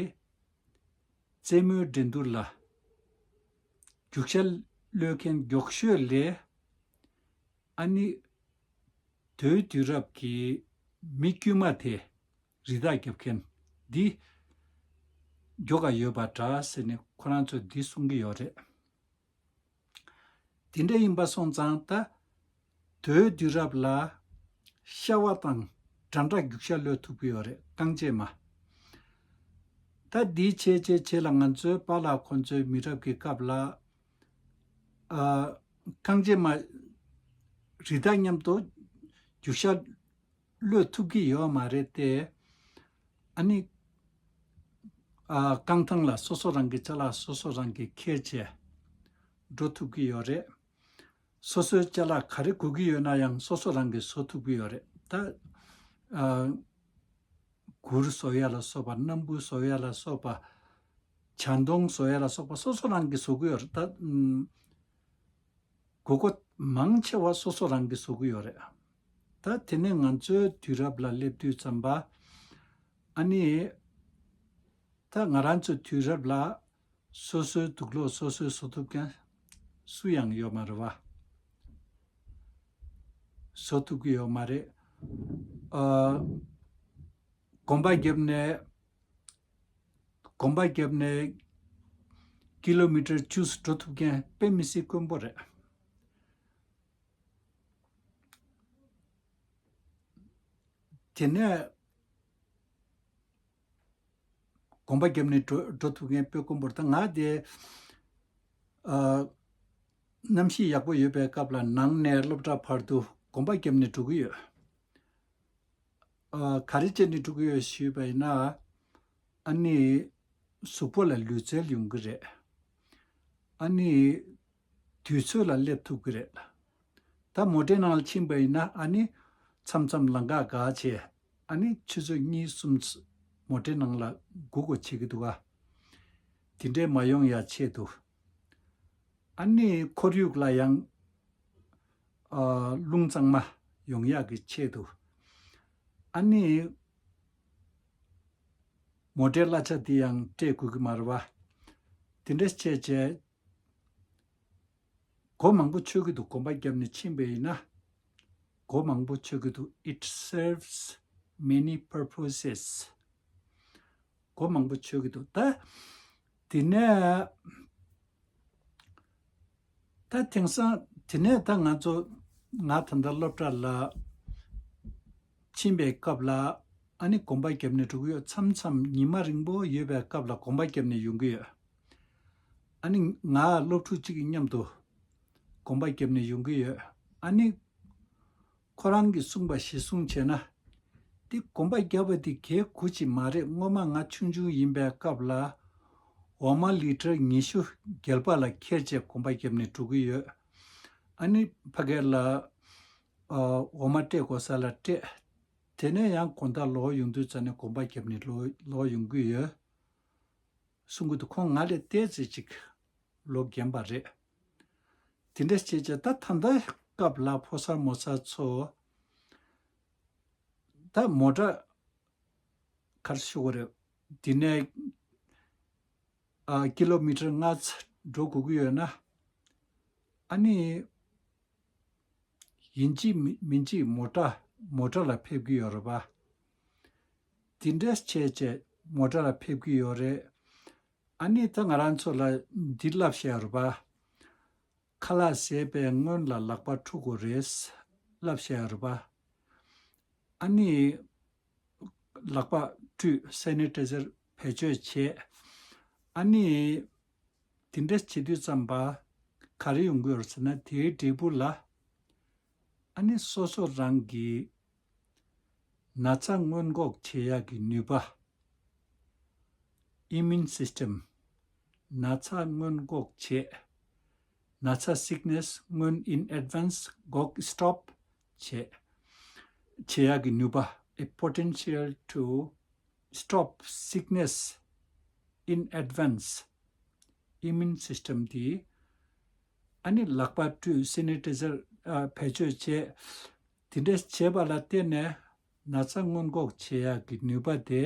རྩེད་མོའི་འགྲན་བསྡུར་ལ་རྒྱུག་ཤར་གློད་མཁན་མགྱོགས་ཤོས་ལས། ཨ་ནི་དེའི་དུས་རབས་ཀྱི་མི་དཀྱུས་མ་དེ། རི་དྭགས་རྒྱབ་མཁན་འདི་མགྱོགས་ག་ཡོད་པ་འདྲ་ཟེར་ནས་ཁོ་རང་ཚོས་འདི་གསུང་གི་ཡོད་རེད། དེ་འདྲ་ཡིན་པ་སོང་ཙང་ད། དེའི་དུས་རབས་ལ་ཤྭ་བ་དང་འདྲ་འདྲ་རྒྱུག་ཤར་གློད་ཐུབ་ཀྱི་ཡོད་རེད། རྐང་རྗེས་མ། ད་འདིའི་ཆེད་ཆེད་ཆེད་ལ་ང་ཚོའི་པཱ་ལགས་ཁོང་ཚོའི་མི་རབས་ཀྱི་སྐབས་ལ། ཨ། རྐང་རྗེས་མ་རི་དྭགས་མཉམ་དུ་རྒྱུག་ཤར་གློད་ཐུབ་ཀྱི་ཡོད་མ་རེད་དེ། ཨ་ནི། ཨ། རྐང་ཐང་ལ་སོ་སོ་རང་གི་ཅ་ལག་སོ་སོ་རང་གིས་འཁྱེར་བྱས་འགྲོ་ཐུབ་ཀྱི་ཡོད་རེད། སོ་སོའི་ཅ་ལག་ག་རེ་དགོས་ཀྱི་ཡོད་ན་ཡང་སོ་སོ་རང་གིས་བཟོ་ཐུབ་ཀྱི་ཡོད་རེད། ད། ཨ། གུར་བཟོ་ཡ་ལ་སོགས་པ། སྣམ་བུ་བཟོ་ཡ་ལ་སོགས་པ། བྱ་གདོང་བཟོ་ཡ་ལ་སོགས་པ་སོ་སོ་རང་གིས་བཟོ་གི་ཡོད་རེད། ད། ཨུམ། དགོས་མཁོ་མང་ཆེ་བ་སོ་སོ་རང་གིས་བཟོ་གི་ཡོད་རེད། ད་དེ་ནས་ང་ཚོའི་དུས་རབས་ལ་སླེབས་དུས་ཙམ་པ། ཨ་ནི། ད་ང་རང་ཚོའི་དུས་རབས་ལ་སོ་སོའི་དུག་ལོག་སོ་སོས་བཟོ་ཐུབ་མཁན་སུ་ཡང་ཡོད་མ་རེད་བ། བཟོ་ཐུབ་ཀྱི་ཡོད་མ་རེད། ཨ། གོམ་པ་བརྒྱབ་ནས། གོམ་པ་བརྒྱབ་ནས་ཀི་ལོ་མི་ཊར་བཅུ་འགྲོ་ཐུབ་མཁན་དཔེ་མི་སྲིད་དཀོན་པོ་རེད། དེ་ནས་གོམ་པ་བརྒྱབ་ནས་འགྲོ་འགྲོ་ཐུབ་མཁན་དཔེ་དཀོན་པོ་རེད། ད་ང་དེ། ཨ། གནམ་གཤིས་ཡག་པོ་ཡོད་པའི་སྐབས་ལ་ནང་ནས་སློབ་གྲྭ་བར་དུ་གོམ་པ་བརྒྱབ་ནས་འགྲོ་གི་ཡོད། ཨ། ག་རེ་བྱས་ནས་འགྲོ་གི་ཡོད་ཞུས་པ་ཡིན་ན། ཨ་ནི། གཟུགས་པོ་ལ་ལུས་རྩལ་ཡོང་གི་རེད། ཨ་ནི། དུས་ཚོད་ལ་སླེབས་ཐུབ་ཀྱི་རེད། ད་མོ་ཊའི་ནང་ལ་ཕྱིན་པ་ཡིན་ན། ཨ་ནི། མཚམས་མཚམས་ལམ་ཁ་བཀག་བྱས། ཨ་ནི་ཆུ་ཚོད་གཉིས་གསུམ་མོ་ཊའི་ནང་ལ་སྒུག་དགོས་བྱེད་ཀྱི་འདུག་ག་དེ་འདྲའི་མ་ཡོང་ཡ་ཆེད་དུ། ཨ་ནི་ཁོར་ཡུག་ལ་ཡང་། ཨ། རླུང་གཙང་མ་ཡོང་ཡག་གི་ཆེད་དུ། ཨ་ནི། མོ་ཊའི་གླ་ཆ་དེ་ཡང་སྤྲད་དགོས་ཀྱི་མ་རེད་བ། དེ་འདྲ་བྱས་བྱས། སྒོ་མང་པོ་ཆོད་ཀྱི་འདུག་གོམ་པ་བརྒྱབ་ནས་ཕྱིན་པ་ཡིན་ན། སྒོ་མང་པོ་ཆོད་ཀྱི་འདུག It serves many purposes. སྒོ་མང་པོ་ཆོད་ཀྱི་འདུག་ད། དེ་ནས། ད་དེང་སང་དེ་ནས་ད་ང་ཚོ། ང་ད་ལྟ་སློབ་གྲྭ་ལ་ཕྱིན་པའི་སྐབས་ལ། ཨ་ནི་གོམ་པ་བརྒྱབ་ནས་འགྲོ་གི་ཡོད། མཚམས་མཚམས་ཉི་མ་རིང་པོ་ཡོད་པའི་སྐབས་ལ་གོམ་པ་བརྒྱབ་ནས་ཡོང་གི་ཡོད། ཨ་ནི་ང་སློབ་ཕྲུག་ཅིག་གི་མཉམ་དུ་གོམ་པ་བརྒྱབ་ནས་ཡོང་གི་ཡོད། ཨ་ནི་ཁོ་རང་གིས་གསུངས་པ་གཞིར་བཟུང་བྱས་ན། འདི་གོམ་པ་བརྒྱབ་པ་འདི་གལ་དགོས་ཅིག་མ་རེད། སྔོན་མ་ང་ཆུང་ཆུང་ཡིན་པའི་སྐབས་ལ། འོ་མ་ལི་ཊར་ཉི་ཤུ་བརྒལ་བ་ལ་འཁྱེར་བྱས་གོམ་པ་བརྒྱབ་ནས་འགྲོ་གི་ཡོད། ཨ་ནི་ཕ་གི་ལ། ཨ། འོ་མ་སྤྲད་དགོས་ས་ལ་སྤྲད། དེ་ནས་ཡང་དགོང་དག་ལོག་ཡོང་དུས་ཙམ་ནས་གོམ་པ་བརྒྱབ་ནས་ལོག་ལོག་ཡོང་གི་ཡོད། གསུང་གི་འདུག་ཁོང་ང་ལས་ཏོག་ཙམ་ཅིག་ལོ་རྒན་པ་རེད། དེ་འདྲ་བྱས་བྱས། ད་ད་ལྟའི་སྐབས་ལ་ཕོ་གསར་མོ་གསར་ཚོ། ད་མོ་ཊ་ག་རེ་ཞུ་དགོས་རེད། དེ་ནས། ཨ། ཀི་ལོ་མི་ཊར་ལྔ་ཙམ་འགྲོ་དགོས་ཀྱི་ཡོད་ན། ཨ་ནི། ཡིན་གཅིག་མིན་མིན་གཅིག་མོ་ཊ་མོ་ཊ་ལ་ཕེབས་ཀྱི་ཡོད་རེད་པ། དེ་འདྲ་བྱས་བྱས་མོ་ཊ་ལ་ཕེབས་ཀྱི་ཡོད་རེད། ཨ་ནི་ད་ང་རང་ཚོ་ལ་འདི་བསླབ་བཞག་ཡོད་རེད་པ། ཁ་ལག་བཟས་པའི་སྔོན་ལ་ལག་པ་འཁྲུ་དགོས་རེད་བསླབ་བཞག་ཡོད་རེད་པ། ཨ་ནི། ལག་པ་བཀྲུས། སེ་ནི་ཊའི་ཛར་བེད་སྤྱོད་བྱས། ཨ་ནི། དེ་འདྲ་བྱེད་དུས་ཙམ་པ་ག་རེ་ཡོང་གི་ཡོད་ཟེར་ན། དེའི་འབྲས་བུ་ལ། ཨ་ནི་སོ་སོ་རང་གི་ན་ཚ་སྔོན་འགོག་བྱེད་ཡག་གི་ནུས་པ། Immune system. ན་ཚ་སྔོན་འགོག་བྱེད། ན་ཚ། sickness སྔོན། in advance འགོག stop བྱེད། བྱེད་ཡག་གི་ནུས་པ། a potential to stop sickness in advance, immune system དེ། ཨ་ནི་ལག་པ་བཀྲུས། སེ་ནི་ཊའི་ཛར་ཨ་བེད་སྤྱོད་བྱས། དེ་འདྲས་བྱས་པ་ལ་བརྟེན་ནས་ན་ཚ་སྔོན་འགོག་བྱེད་ཡག་གི་ནུས་པ་དེ་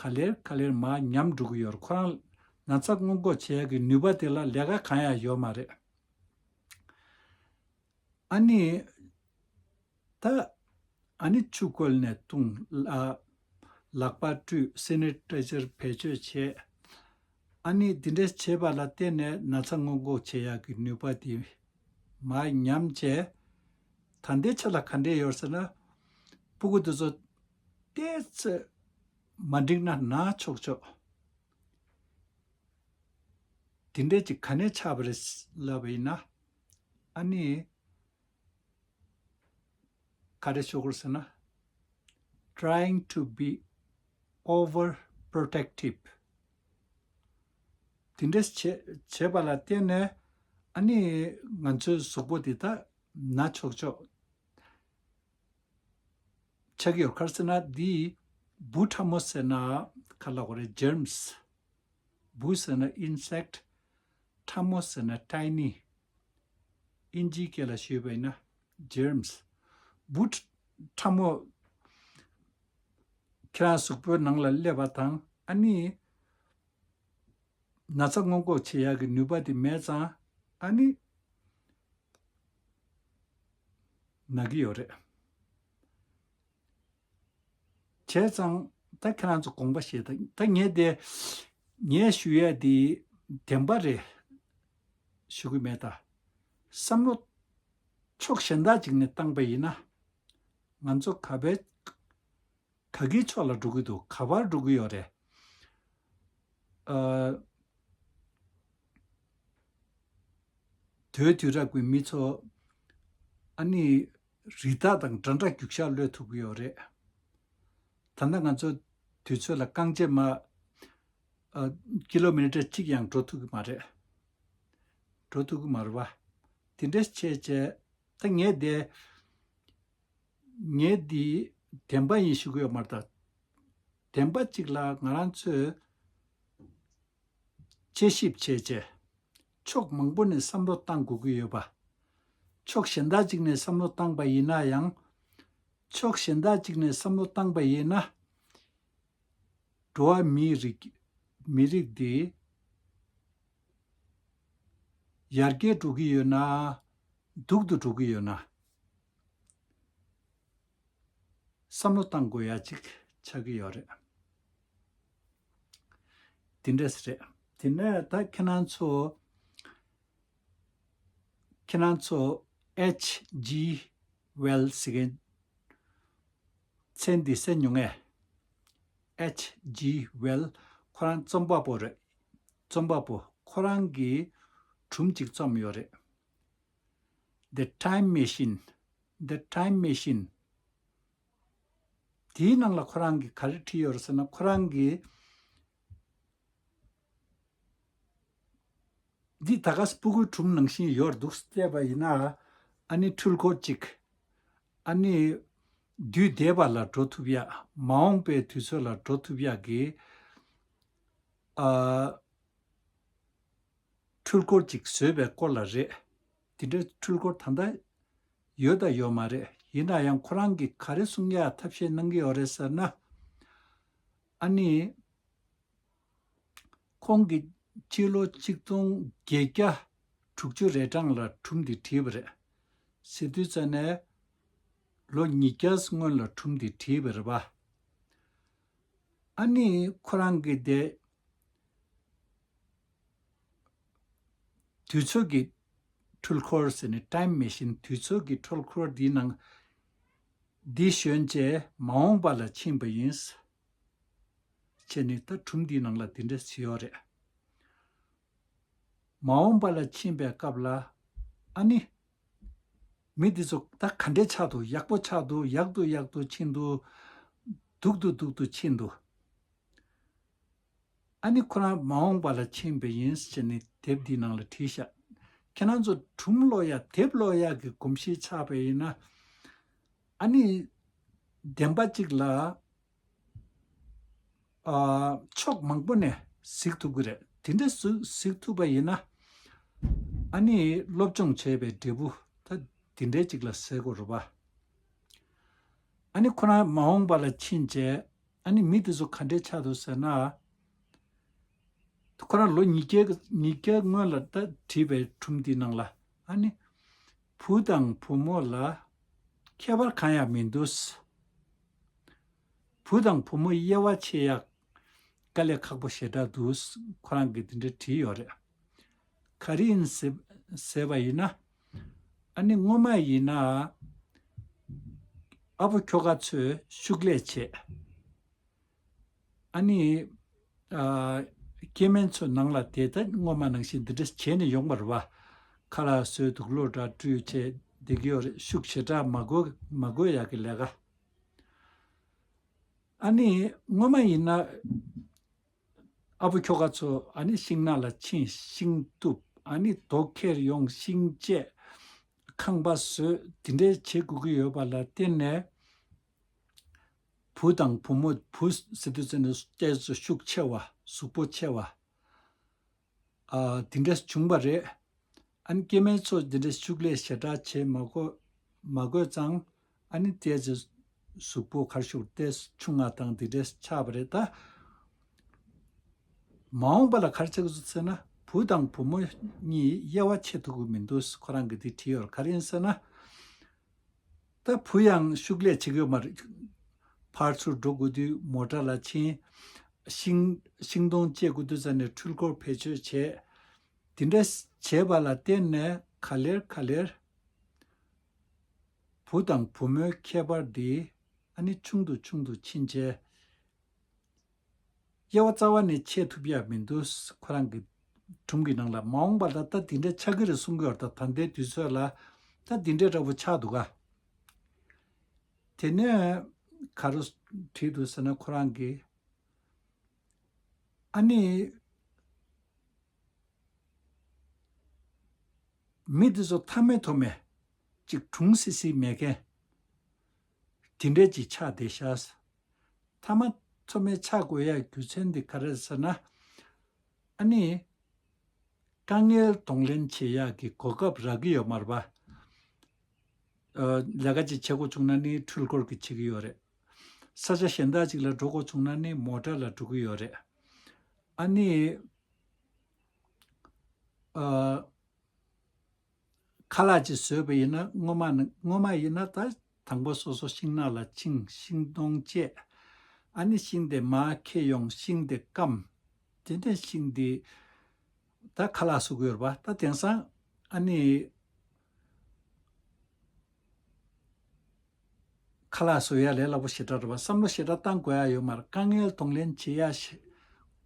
ག་ལེར་ག་ལེར་མར་ཉམས་འགྲོ་གི་ཡོད་རེད། ཁོ་རང་ན་ཚ་སྔོན་འགོག་བྱེད་ཡག་གི་ནུས་པ་དེ་ལ་ལས་ཀ་གང་ཡང་ཡོད་མ་རེད། ཨ་ནི་ད་ཨ་ནི་ཆུ་བསྐོལ་ནས་བཏུང་། ལ་ལག་པ་བཀྲུས། སེ་ནི་ཊའི་ཛར་བེད་སྤྱོད་བྱས། ཨ་ནི་འདི་འདྲས་བྱས་པ་ལ་བརྟེན་ནས་ན་ཚ་སྔོན་འགོག་བྱེད་ཡག་གི་ནུས་པ་དེ་མར་ཉམས་བྱས། ད་ལྟའི་ཆ་ལ་ག་འདྲས་ཡོད་ཟེར་ན། སྤུ་གུ་དེ་ཚོ་ཏོག་ཙམ་མ་འགྲིག་ན་ན་ཆོག་ཆོག་དེ་འདྲས་ཅིག་ག་ནས་ཆགས་པ་རེད་ལབ་པ་ཡིན་ན། ཨ་ནི་ག་རེ་ཞུ་དགོས་ཟེར་ན། trying to be over protective དེ་འདྲས་བྱེད་བྱེད་པ་ལ་བརྟེན་ནས། ཨ་ནི་ང་ཚོའི་གཟུགས་པོ་དེ་ད་ན་ཆོག་ཆོག་ཆགས་ཀྱི་ཡོད། ག་རེ་ཟེར་ན། འདི་འབུ་ཕྲ་མོ་ཟེར་ན་ག་ལབ་དགོས་རེད། germs འབུ་ཟེར་ན་insect། ཕྲ་མོ་ཟེར་ན་tiny། ཨིན་ཇིའི་སྐད་ལ་ཞུས་པ་ཡིན་ན་germs། འབུ་ཕྲ་མོ་ཁྱེད་རང་གཟུགས་པོའི་ནང་ལ་སླེབས་པ་དང་། ཨ་ནི་ན་ཚ་སྔོན་འགོག་བྱེད་ཡག་གི་ནུས་པ་དེ་མེད་ཙང་། ཨ་ནི་ན་གི་ཡོད་རེད། བྱས་ཙང་ད་ཁྱེད་རང་ཚོ་དགོངས་པ་བཞེས་དང་། ད་ངས་དེ་ངས་ཞུ་ཡ་དེ་བདེན་པ་རེད་ཞུ་གི་མེད་ད། བསམ་བློ་ཕྱོགས་གཞན་དག་ཅིག་ནས་བཏང་པ་ཡིན་ན། ང་ཚོ་ག་པའི་ག་གི་ཕྱོགས་ལ་འགྲོ་གི་འདུག་ག་པར་འགྲོ་གི་ཡོད་རེད། ཨ། དུས་དུས་རབས་ཀྱི་མི་ཚོ་ཨ་ནི་རི་དྭགས་དང་འདྲ་འདྲ་རྒྱུག་ཤར་གློད་ཐུབ་ཀྱི་ཡོད་རེད། ད་ལྟ་ང་ཚོ་དུས་ཚོད་ལ་རྐང་རྗེས་མ་ཨ་ཀི་ལོ་མི་ཊར་གཅིག་ཡང་འགྲོ་ཐུབ་ཀྱི་མ་རེད། འགྲོ་ཐུབ་ཀྱི་མ་རེད་པ། དེ་འདྲས་བྱས་བྱས། ད་ངས་དེ་ངས་འདི་བདེན་པ་ཡིན་ཞུ་གི་ཡོད་མ་རེད་ད། བདེན་པ་གཅིག་ལ་ང་རང་ཚོས་དཔྱད་ཞིབ་བྱས་བྱས། ཕྱོགས་མང་པོ་ནས་བསམ་བློ་བཏང་དགོས་ཀྱི་ཡོད་པ། ཕྱོགས་གཞན་དག་ཅིག་ནས་བསམ་བློ་བཏང་པ་ཡིན་ན་ཡང་། ཕྱོགས་གཞན་དག་ཅིག་ནས་བསམ་བློ་བཏང་པ་ཡིན་ན། འགྲོ་བ་མིའི་རིགས། མི་རིགས་འདི་ཡར་རྒྱས་འགྲོ་གི་ཡོད་ན། སྡུག་ཏུ་འགྲོ་གི་ཡོད་ན། བསམ་བློ་བཏང་དགོས་ཡ་ཅིག་ཆགས་ཀྱི་ཡོད་རེད། དེ་འདྲས་རེད། དེ་ནས་ད་ཁྱེད་རང་ཚོ་ཁྱེད་རང་ཚོ་ཨེཆ་ཇི་ཝེལ་ཟེར་མཁན་མཚན་འདི་གསན་མྱོང་ངས། ཨེཆ་ཇི་ཝེལ་ཁོ་རང་རྩོམ་པ་པོ་རེད། རྩོམ་པ་པོ་ཁོ་རང་གིས་སྒྲུང་ཅིག་རྩོམ་ཡོད་རེད། The Time Machine. The Time Machine. དེའི་ནང་ལ་ཁོ་རང་གིས་ག་རེ་བྲིས་ཡོད་རེད་ཟེར་ན། ཁོ་རང་གིས་འདི་ད་ག་སྤུ་གུའི་སྒྲུང་ནང་བཞིན་ཡོད་འདུག་བལྟས་པ་ཡིན་ན། ཨ་ནི་འཕྲུལ་འཁོར་གཅིག་ཨ་ནི་དུས་འདས་པ་ལ་འགྲོ་ཐུབ་ཡ། མ་འོངས་པའི་དུས་ཚོད་ལ་འགྲོ་ཐུབ་ཡ་གི་ཨ། འཕྲུལ་འཁོར་ཅིག་བཟོས་པའི་སྐོར་ལ་རེད། དེ་འདྲའི་འཕྲུལ་འཁོར་ད་ལྟ་ཡོད་དང་ཡོད་མ་རེད། ཡིན་ན་ཡང་ཁོ་རང་གིས་ག་རེ་གསུང་ཡག་ཐབས་ཤེས་གནང་གི་ཡོད་རེད་ཟེར་ན། ཨ་ནི་ཁོང་གིས་སྤྱི་ལོ་གཅིག་སྟོང་བརྒྱད་བརྒྱ་དྲུག་ཅུ་རེ་གྲངས་ལ་སྒྲུང་འདི་བྲིས་པ་རེད། ཟེར་དུས་ཙ་ནས་ལོ་ཉིས་བརྒྱ་སྔོན་ལ་སྒྲུང་འདི་བྲིས་པ་རེད་པ། ཨ་ནི་ཁོ་རང་གིས་དེ་དུས་ཚོད་ཀྱི་འཕྲུལ་འཁོར་ཟེར་ནས། Time Machine། དུས་ཚོད་ཀྱི་འཕྲུལ་འཁོར་འདིའི་ནང་འདི་ཞོན་བྱས་མ་འོངས་པ་ལ་ཕྱིན་པ་ཡིན་བྱས་ནས། ད་སྒྲུང་འདིའི་ནང་ལ་འདི་འདྲ་ཞིག་ཡོད་རེད། མ་འོངས་པ་ལ་ཕྱིན་པའི་སྐབས་ལ་ཨ་ནི་མི་འདི་ཚོ་ད་ག་འདྲས་ཆགས་འདུག་ཡག་པོ་ཆགས་འདུག་ཡག་ཏུ་ཡག་ཏུ་ཕྱིན་འདུག་སྡུག་ཏུ་སྡུག་ཏུ་ཕྱིན་འདུག་ཨ་ནི་ཁོ་རང་མ་འོངས་པ་ལ་ཕྱིན་པ་ཡིན་ཟེར་ནས་དེབ་འདིའི་ནང་ལ་བྲིས་ཤག་ཁྱེད་རང་ཚོ་སྒྲུང་ཀློག་ཡ། དེབ་ཀློག་ཡ་གི་གོམས་གཤིས་ཆགས་པ་ཡིན་ན། ཨ་ནི་བདེན་པ་གཅིག་ལ་ ཕྱོགས་མང་པོ་ནས་གཟིགས་ཐུབ་ཀྱི་རེད། དེ་འདྲ་གཟིགས་ཐུབ་པ་ཡིན་ན། ཨ་ནི་སློབ་སྦྱོང་བྱས་པའི་འབྲས་བུ་ད་དེ་འདྲའི་ཅིག་ལ་ཟེར་དགོས་རེད་པ། ཨ་ནི་ཁོ་རང་མ་འོངས་པ་ལ་ཕྱིན་བྱས། ཨ་ནི་མི་དེ་ཚོ་ག་འདྲས་ཆགས་འདུག་ཟེར་ན། ཁོ་རང་ལོ་ཉིས་བརྒྱ་ཉིས་བརྒྱ་སྔོན་ལ་ད་བྲིས་པའི་སྒྲུང་འདི་ནང་ལ། ཨ་ནི་བུ་དང་བུ་མོ་ལ་ཁྱད་པར་གང་ཡང་མི་འདུག་བུ་དང་བུ་མོ་དབྱེ་བ་ཕྱེ་ཡག་དཀའ་ལས་ཁག་པོ་ཞེ་དྲག་འདུག་ཁོ་རང་གིས་དེ་འདྲ་བྲིས་ཡོད་རེད། ག་རེ་ཡིན་ཟེར་ཟེར་བ་ཡིན་ན། ཨ་ནི་སྔོན་མ་ཡིན་ན་ཨ་ཕོ་ཁྱོ་ག་ཚོས་ཤུགས་ལས་བྱེད། ཨ་ནི། ཨ། སྐྱེ་དམན་ཚོ་ནང་ལ་དེ་ལྟར་སྔོན་མ་ནང་བཞིན་འདི་འདྲ་བྱས་ནས་ཡོང་བ་རེད་པ། ཁ་ལག་བཟོས་འདུག་ལོ་འདྲ་སྤྲུལ་བྱས་བསྡད་ཀྱི་ཡོད་རེད། ཤུགས་ཞེ་དྲག་མ་དགོས་མ་དགོས་ཡག་གི་ལས་ཀ། ཨ་ནི་སྔོན་མ་ཡིན་ན་ཨ་ཕོ་ཁྱོ་ག་ཚོ་ཨ་ནི་ཤིང་ནགས་ལ་ཕྱིན། ཤིང་གཏུབ། ཨ་ནི་རྡོ་ཁྱེར་ཡོང་། ཤིང་བཅད། ཁང་པ་བཟོས། འདི་འདྲའི་བྱེད་དགོས་ཀྱི་ཡོད་པ་ལ་བརྟེན་ནས། བུ་དང་བུ་མོ། བུ་ཟེར་དུས་ཙམ་ནས་ཏོག་ཙམ་ཤུགས་ཆེ་བ། གཟུགས་པོ་ཆེ་བ། ཨ། དེ་འདྲ་བྱུང་བ་རེད། ཨ་ནི་སྐྱེ་དམན་ཚོ་དེ་འདྲ་ཤུགས་ལས་ཞེ་དྲག་བྱེད་མ་དགོས་མ་དགོས་ཙང་། ཨ་ནི་ཏོག་ཙམ་གཟུགས་པོ་ག་རེ་ཞུ། ཏོག་ཙམ་ཆུང་ང་དང་དེ་འདྲ་ཆགས་པ་རེད་ད། མ་འོངས་པ་ལ་ག་རེ་ཆགས་ཀྱི་འདུག་ཟེར་ན། བུ་དང་བུ་མོ་གཉིས་དབྱེ་བ་ཕྱེ་ཐུབ་ཀྱི་མི་འདུག་ཁོ་རང་གིས་དེ་བྲིས་ཡོད་རེད། ག་རེ་ཡིན་ཟེར་ན། ད་བུ་ཡང་ཤུགས་ལས་བྱེད་ཀྱི་ཡོད་མ་རེད། ཕར་ཚུར་འགྲོ་དགོས་དུས་མོ་ཊ་ལ་ཕྱིན། ཤིང་ཤིང་སྡོང་བཅད་དགོས་དུས་ཙམ་ནས་འཕྲུལ་འཁོར་བེད་སྤྱོད་བྱས། དེ་འདྲ་བྱས་པ་ལ་བརྟེན་ནས་ག་ལེར་ག་ལེར་བུ་དང་བུ་མོའི་ཁྱད་པར་འདི་ཨ་ནི་ཆུང་དུ་ཆུང་དུ་ཕྱིན་བྱས། དབྱེ་བ་རྩ་བ་ནས་ཕྱེ་ཐུབ་ཡ་མི་འདུག་ཁོ་རང་གི་སྒྲུང་གི་ནང་ལ། མ་འོངས་པ་ལ་ད་དེ་འདྲ་ཆགས་ཀྱི་རེད་གསུང་གི་ཡོད་རེད། ད་ད་ལྟའི་དུས་ཚོད་ལ་ད་དེ་འདྲ་འདྲ་པོ་ཆགས་འདུག་ག་དེ་ནས་ག་རེ་བྲིས་འདུག་ཟེར་ན། ཁོ་རང་གིས་ཨ་ནི། མི་འདི་ཚོ་མཐའ་མའི་ཐོག་མའི་ཅིག་གྲུང་སི་སི་མེད་མཁན་དེ་འདྲས་ཅིག་ཆགས་བསྡད་ཤག་མཐའ་མ་ཐོག་མའི་ཆགས་དགོས་ཡ་རྒྱུ་མཚན་འདི་ག་རེ་ཟེར་ན། ཨ་ནི། དཀའ་ངལ་གདོང་ལེན་བྱེད་ཡག་གི་གོ་སྐབས་རག་གི་ཡོད་མ་རེད་པ། ཨ། ལས་ཀ་ཅིག་བྱེད་དགོས་བྱུང་ན་ནི་འཕྲུལ་འཁོར་གྱིས་བྱེད་ཀྱི་ཡོད་རེད། ས་ཆ་གཞན་དག་ཅིག་ལ་འགྲོ་དགོས་བྱུང་ན་ནི་མོ་ཊ་ལ་འགྲོ་གི་ཡོད་རེད། ཨ་ནི། ཨ། ཁ་ལག་ཅིག་བཟོས་པ་ཡིན་ན། སྔོན་མ་ནི་སྔོན་མ་ཡིན་ན་ད་དང་པོ་སོ་སོ་ཤིང་ནགས་ལ་ཕྱིན། ཤིང་སྡོང་བཅད། ཨ་ནི་ཤིང་དེ་མར་ཁྱེར་ཡོང་། ཤིང་དེ་སྐམ། དེ་ནས་ཤིང་དེ་ད་ཁ་ལག་བཟོ་གི་ཡོད་རེད་པ། ད་དེང་སང་ཨ་ནི། ཁ་ལག་བཟོ་ཡ་ལས་སླ་པོ་ཞེ་དྲག་རེད་པ། བསམ་བློ་ཞེ་དྲག་བཏང་དགོས་ཡ་ཡོད་མ་རེད། དཀའ་ངལ་གདོང་ལེན་བྱེད་ཡ་ཞེ་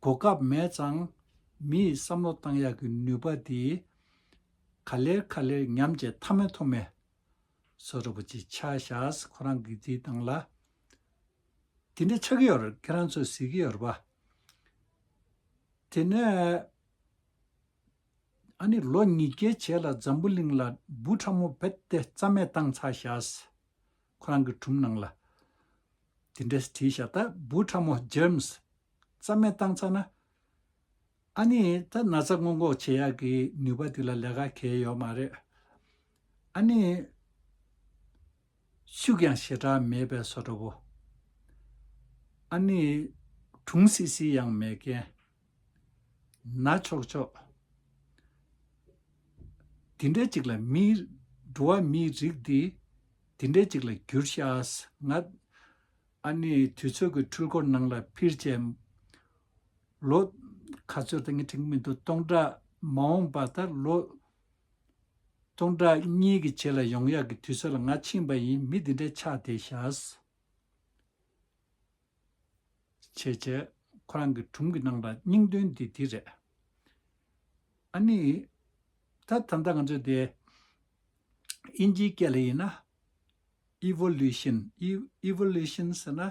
གོ་སྐབས་མེད་ཙང་། མི་ཡི་བསམ་བློ་བཏང་ཡ་གི་ནུས་པ་དེ་ག་ལེར་ག་ལེར་ཉམས་བྱས་མཐའ་མའི་ཐོག་མའི་བཟོ་འདྲ་པོ་ཅིག་ཆགས་ཤག་ཁོ་རང་གི་དེའི་སྟེང་ལ་དེ་འདྲ་ཆགས་ཀྱི་ཡོད་རེད། ཁྱེད་རང་ཚོས་གཟིགས་ཀྱི་ཡོད་རེད་པ། དེ་ནས་ཨ་ནི་ལོ་ཉིས་བརྒྱའི་རྗེས་ལ་འཛམ་བུ་གླིང་ལ་འབུ་ཕྲ་མོ་རྦད་དེ་རྩ་མེད་བཏང་ཚར་ཤག་ཁོ་རང་གི་སྒྲུང་ནང་ལ་དེ་འདྲས་བྲིས་ཤག་ད་འབུ་ཕྲ་མོ་ཇརམ་སི་རྩ་མེད་བཏང་ཚར་ན། ཨ་ནི་ད་ན་ཚ་སྔོན་འགོག་བྱེད་ཡག་གི་ནུས་པ་དེ་ལ་ལས་ཀ་གང་ཡང་ཡོད་མ་རེད། ཨ་ནི་ཤུགས་ཀྱང་ཞེ་དྲག་མེད་པའི་བཟོ་འདྲ་པོ། ཨ་ནི་གྲུང་སི་སི་ཡང་མེད་མཁན། ན་ཆོག་ཆོག་དེ་འདྲའི་ཅིག་ལ་མིའི། འགྲོ་བ་མིའི་རིགས་འདི་དེ་འདྲའི་ཅིག་ལ་གྱུར་ཤག་ང་ཨ་ནི་དུས་ཚོད་ཀྱི་འཕྲུལ་འཁོར་ནང་ལ་འཕུར་བྱས། ལོ་ག་ཚོད་ད་ངས་དྲན་གྱི་མི་འདུག་སྟོང་ཕྲག་མ་འོངས་པ་ད་ལོ་སྟོང་ཕྲག་གཉིས་ཀྱི་རྗེས་ལ་ཡོང་ཡག་གི་དུས་ཚོད་ལ་ང་ཕྱིན་པ་ཡིན། མི་འདི་འདྲའི་ཆགས་བསྡད་ཤག་བྱས་བྱས་ཁོ་རང་གི་སྒྲུང་གི་ནང་ལ་སྙིང་དོན་འདི་འདི་རེད། ཨ་ནི་ད་ད་ལྟ་ང་ཚོས་དེ་དབྱིན་ཇིའི་སྐད་ལ་ཡིན་ན། ཨི་ཝོ་ལུ་ཤན། ཨི་ཨི་ཝོ་ལུ་ཤན་ཟེར་ན་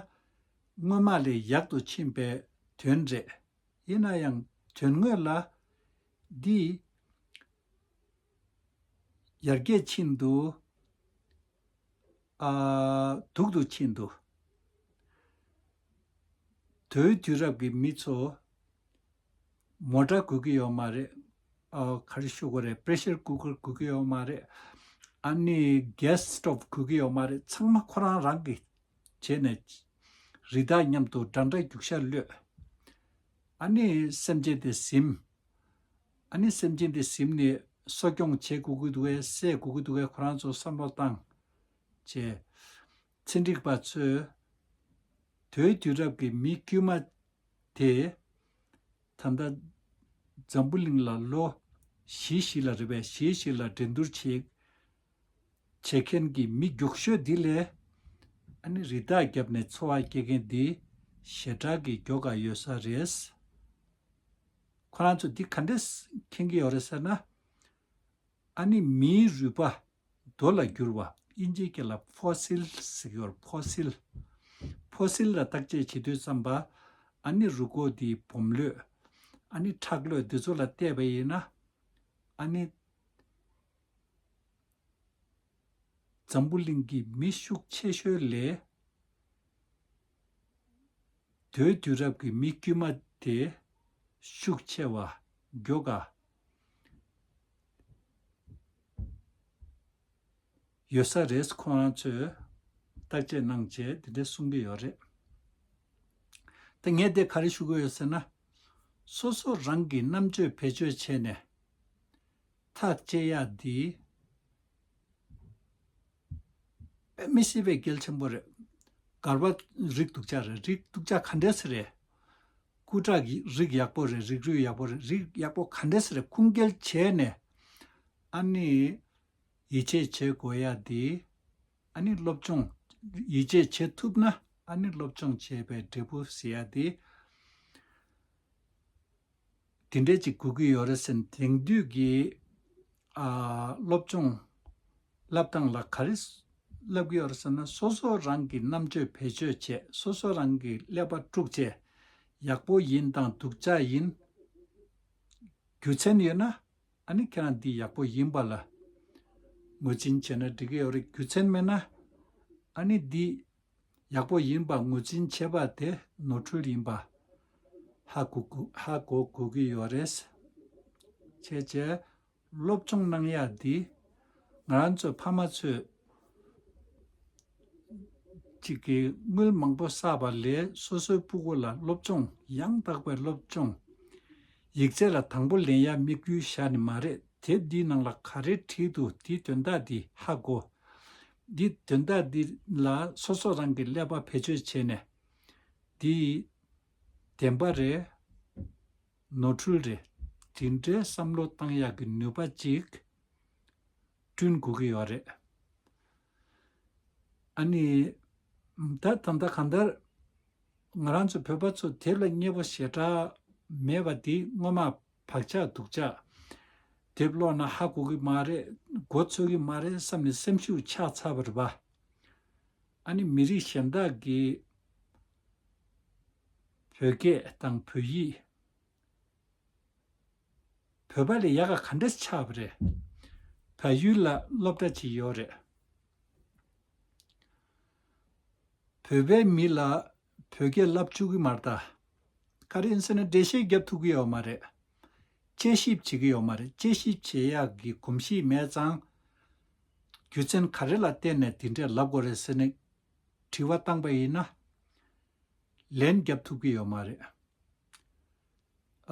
སྔོན་མ་ལས་ཡག་ཏུ་ཕྱིན་པའི་དོན་རེད། ཡིན་ན་ཡང་དོན་དངོས་ལ་འདི་ཡར་རྒྱས་ཕྱིན་འདུག་ཨ། སྡུག་ཏུ་ཕྱིན་འདུག་དེའི་དུས་རབས་ཀྱི་མི་ཚོ་མོ་ཊ་དགོས་ཀྱི་ཡོད་མ་རེད། ཨ་ག་རེ་ཞུ་དགོས་རེད། པེ་རེ་ཤར་ཀུ་ཀར་དགོས་ཀྱི་ཡོད་མ་རེད། ཨ་ནི་གེ་སི་ཊོབ་དགོས་ཀྱི་ཡོད་མ་རེད། ཚང་མ་ཁོ་རང་རང་གི་བྱས་ནས་རི་དྭགས་མཉམ་དུ་འདྲ་འདྲ་རྒྱུག་ཤར་གློད། ཨ་ནི་སེམས་ཅན་དེ་ཟིན། ཨ་ནི་སེམས་ཅན་དེ་ཟིན་ནས་གསོ་སྐྱོང་བྱེད་དགོས་ཀྱི་འདུག་གས། བསད་དགོས་ཀྱི་འདུག་གས། ཁོ་རང་ཚོ་བསམ་བློ་བཏང་བྱས། ཚན་རིག་པ་ཚོས་དེའི་དུས་རབས་ཀྱི་མི་དཀྱུས་མ་དེ་ད་ལྟ་འཛམ་བུ་གླིང་ལ་ལོ་བཞི་བཞི་ལ་རེད་པས། བཞི་བཞི་ལ་འགྲན་བསྡུར་བྱེད་བྱེད་མཁན་གྱི་མི་མགྱོགས་ཤོས་འདི་ལས་ཨ་ནི་རི་དྭགས་བརྒྱབ་ནས་འཚོ་བ་སྐྱེལ་མཁན་འདི་ཞེ་དྲག་གི་མགྱོགས་ག་ཡོད་ས་རེད། ཁོ་རང་ཚོ་འདི་ག་འདྲས་མཁྱེན་གྱི་ཡོད་རེད་ཟེར་ན། ཨ་ནི་མིའི་རུས་པ་རྡོ་ལ་བསྒྱུར་བ། དབྱིན་ཇིའི་སྐད་ལ་ཕོ་སིལ་ཟེར་གྱི་ཡོད་རེད། ཕོ་སིལ། ཕོ་སིལ་ལ་བརྟག་དཔྱད་བྱེད་དུས་ཙམ་པ། ཨ་ནི་རུས་ཁོག་འདིའི་སྦོམ་ལོས། ཨ་ནི་ཁྲག་ལོས། འདི་ཚོ་ལ་བལྟས་པ་ཡིན་ན། ཨ་ནི་འཛམ་བུ་གླིང་གི་མི་ཤུགས་ཆེ་ཤོས་ལས་དེའི་དུས་རབས་ཀྱི་མི་དཀྱུས་མ་དེ་ཤུགས་ཆེ་བ། མགྱོགས་ག་ཡོད་ས་རེད། ཁོང་རང་ཚོས་བརྟག་དཔྱད་གནང་བྱས་དེ་འདྲ་གསུང་གི་ཡོད་རེད། ད་ངས་དེ་ག་རེ་ཞུ་གི་ཡོད་ཟེར་ན། སོ་སོ་རང་གི་རྣམ་དཔྱོད་བེད་སྤྱོད་བྱས་ནས་ཐག་བཅད་ཡག་འདི་དཔེ་མི་སྲིད་པའི་གལ་ཆེན་པོ་རེད། གར་པ་རིགས་སྡུག་ཅག་རེད། རིགས་སྡུག་ཅག་ག་འདྲས་རེད། སྐུ་དྲག་གི་རིགས་ཡག་པོ་རེད། རིགས་རུས་ཡག་པོ་རེད། རིགས་ཡག་པོ་ག་འདྲས་རེད། ཁུངས་སྐྱེལ་བྱས་ནས་ཨ་ནི་ཡིད་ཆེས་བྱེད་དགོས་ཡ་དེ། ཨ་ནི་སློབ་སྦྱོང་ཡིད་ཆེས་བྱེད་ཐུབ་ན། ཨ་ནི་སློབ་སྦྱོང་བྱས་པའི་འབྲས་བུ་ཟེར་ཡ་དེ། དེ་འདྲས་ཅིག་དགོས་ཀྱི་ཡོད་རེད་ཟེར་ནས་དེང་དུས་ཀྱི་ཨ་སློབ་སྦྱོང་བསླབ་སྟངས་ལ་ག་རེ་བསླབ་ཀྱི་ཡོད་རེད་ཟེར་ན། སོ་སོ་རང་གི་རྣམ་དཔྱོད་བེད་སྤྱོད་བྱས། སོ་སོ་རང་གི་ཀླད་པ་དཀྲུགས་བྱས། ཡག་པོ་ཡིན་དང་སྡུག་ཅག་ཡིན། རྒྱུ་མཚན་ཡོད་ན་ཨ་ནི་ཁྱེད་རང་འདི་ཡག་པོ་ཡིན་པ་ལ་ངོས་འཛིན་བྱས་ན་འགྲིག་གི་ཡོད་རེད། རྒྱུ་མཚན་མེད་ན་ཨ་ནི་འདི་ཡག་པོ་ཡིན་པ་ངོས་འཛིན་བྱེད་པ་དེ་ནོར་འཁྲུལ་ཡིན་པ་ཧ་གོ་དགོས་ཧ་གོ་དགོས་ཀྱི་ཡོད་རེད། བྱས་བྱས་སློབ་སྦྱོང་གནང་ཡག་འདི་ང་རང་ཚོའི་ཕ་མ་ཚོས་ཅིག་གིས་དངུལ་མང་པོ་བསགས་པ་ལས་སོ་སོའི་སྤུ་གུ་ལ་སློབ་སྦྱོང་ཡང་དག་པའི་སློབ་སྦྱོང་། ཡིག་ཚད་ལ་དང་པོ་ལེན་ཡག་དམིགས་ཡུལ་བཞག་ནི་མ་རེད། དེབ་འདིའི་ནང་ལ་ག་རེ་བྲིས་འདུག་འདིའི་དོན་དག་འདི་ཧ་གོ། འདིའི་དོན་དག་འདི་ལ་སོ་སོ་རང་གི་ཀླད་པ་བེད་སྤྱོད་བྱས་ནས། འདི་བདེན་པ་རེད། ནོར་འཁྲུལ་རེད། དེ་འདྲའི་བསམ་བློ་བཏང་ཡག་གི་ནུས་པ་ཅིག་བསྐྲུན་དགོས་ཀྱི་ཡོད་རེད། ཨ་ནི། ད་ད་ལྟ་གང་ལྟར་ང་རང་ཚོ་བོད་པ་ཚོ་དེབ་ལ་མཉེས་པོ་ཞེ་དྲག་མེད་པ་འདི་སྔོན་མ་བག་ཆགས་སྡུག་ཅག་དེབ་ཀློག་ན་ཧ་གོ་གི་མ་རེད། མགོ་ཚོས་གི་མ་རེད་བསམ་ནས་སེམས་ཤུགས་ཆག་ཚར་བ་རེད་པ། ཨ་ནི་མི་རིགས་གཞན་དག་གིས་བོད་སྐད་དང་བོད་ཡིག་བོད་པ་ལས་ཡག་ག་ག་འདྲས་ཆགས་པ་རེད། བལ་ཡུལ་ལ་སློབ་གྲྭ་ཅིག་ཡོད་རེད། བོད་པའི་མི་ལ་བོད་སྐད་བསླབ་བཅུག་གི་མ་རེད་ད། ག་རེ་ཡིན་ཟེར་ན་འགྲེལ་བཤད་རྒྱབ་ཐུབ་ཀྱི་ཡོད་མ་རེད། དཔྱད་ཞིབ་བྱེད་ཀྱི་ཡོད་མ་རེད། དཔྱད་ཞིབ་བྱེད་ཡག་གི་གོམས་གཤིས་མེད་ཙང་། རྒྱུ་མཚན་ག་རེ་ལ་བརྟེན་ནས་དེ་འདྲས་ལབ་དགོས་རེད་ཟེར་ནས་དྲི་བ་བཏང་པ་ཡིན་ན། ལན་རྒྱབ་ཐུབ་ཀྱི་ཡོད་མ་རེད།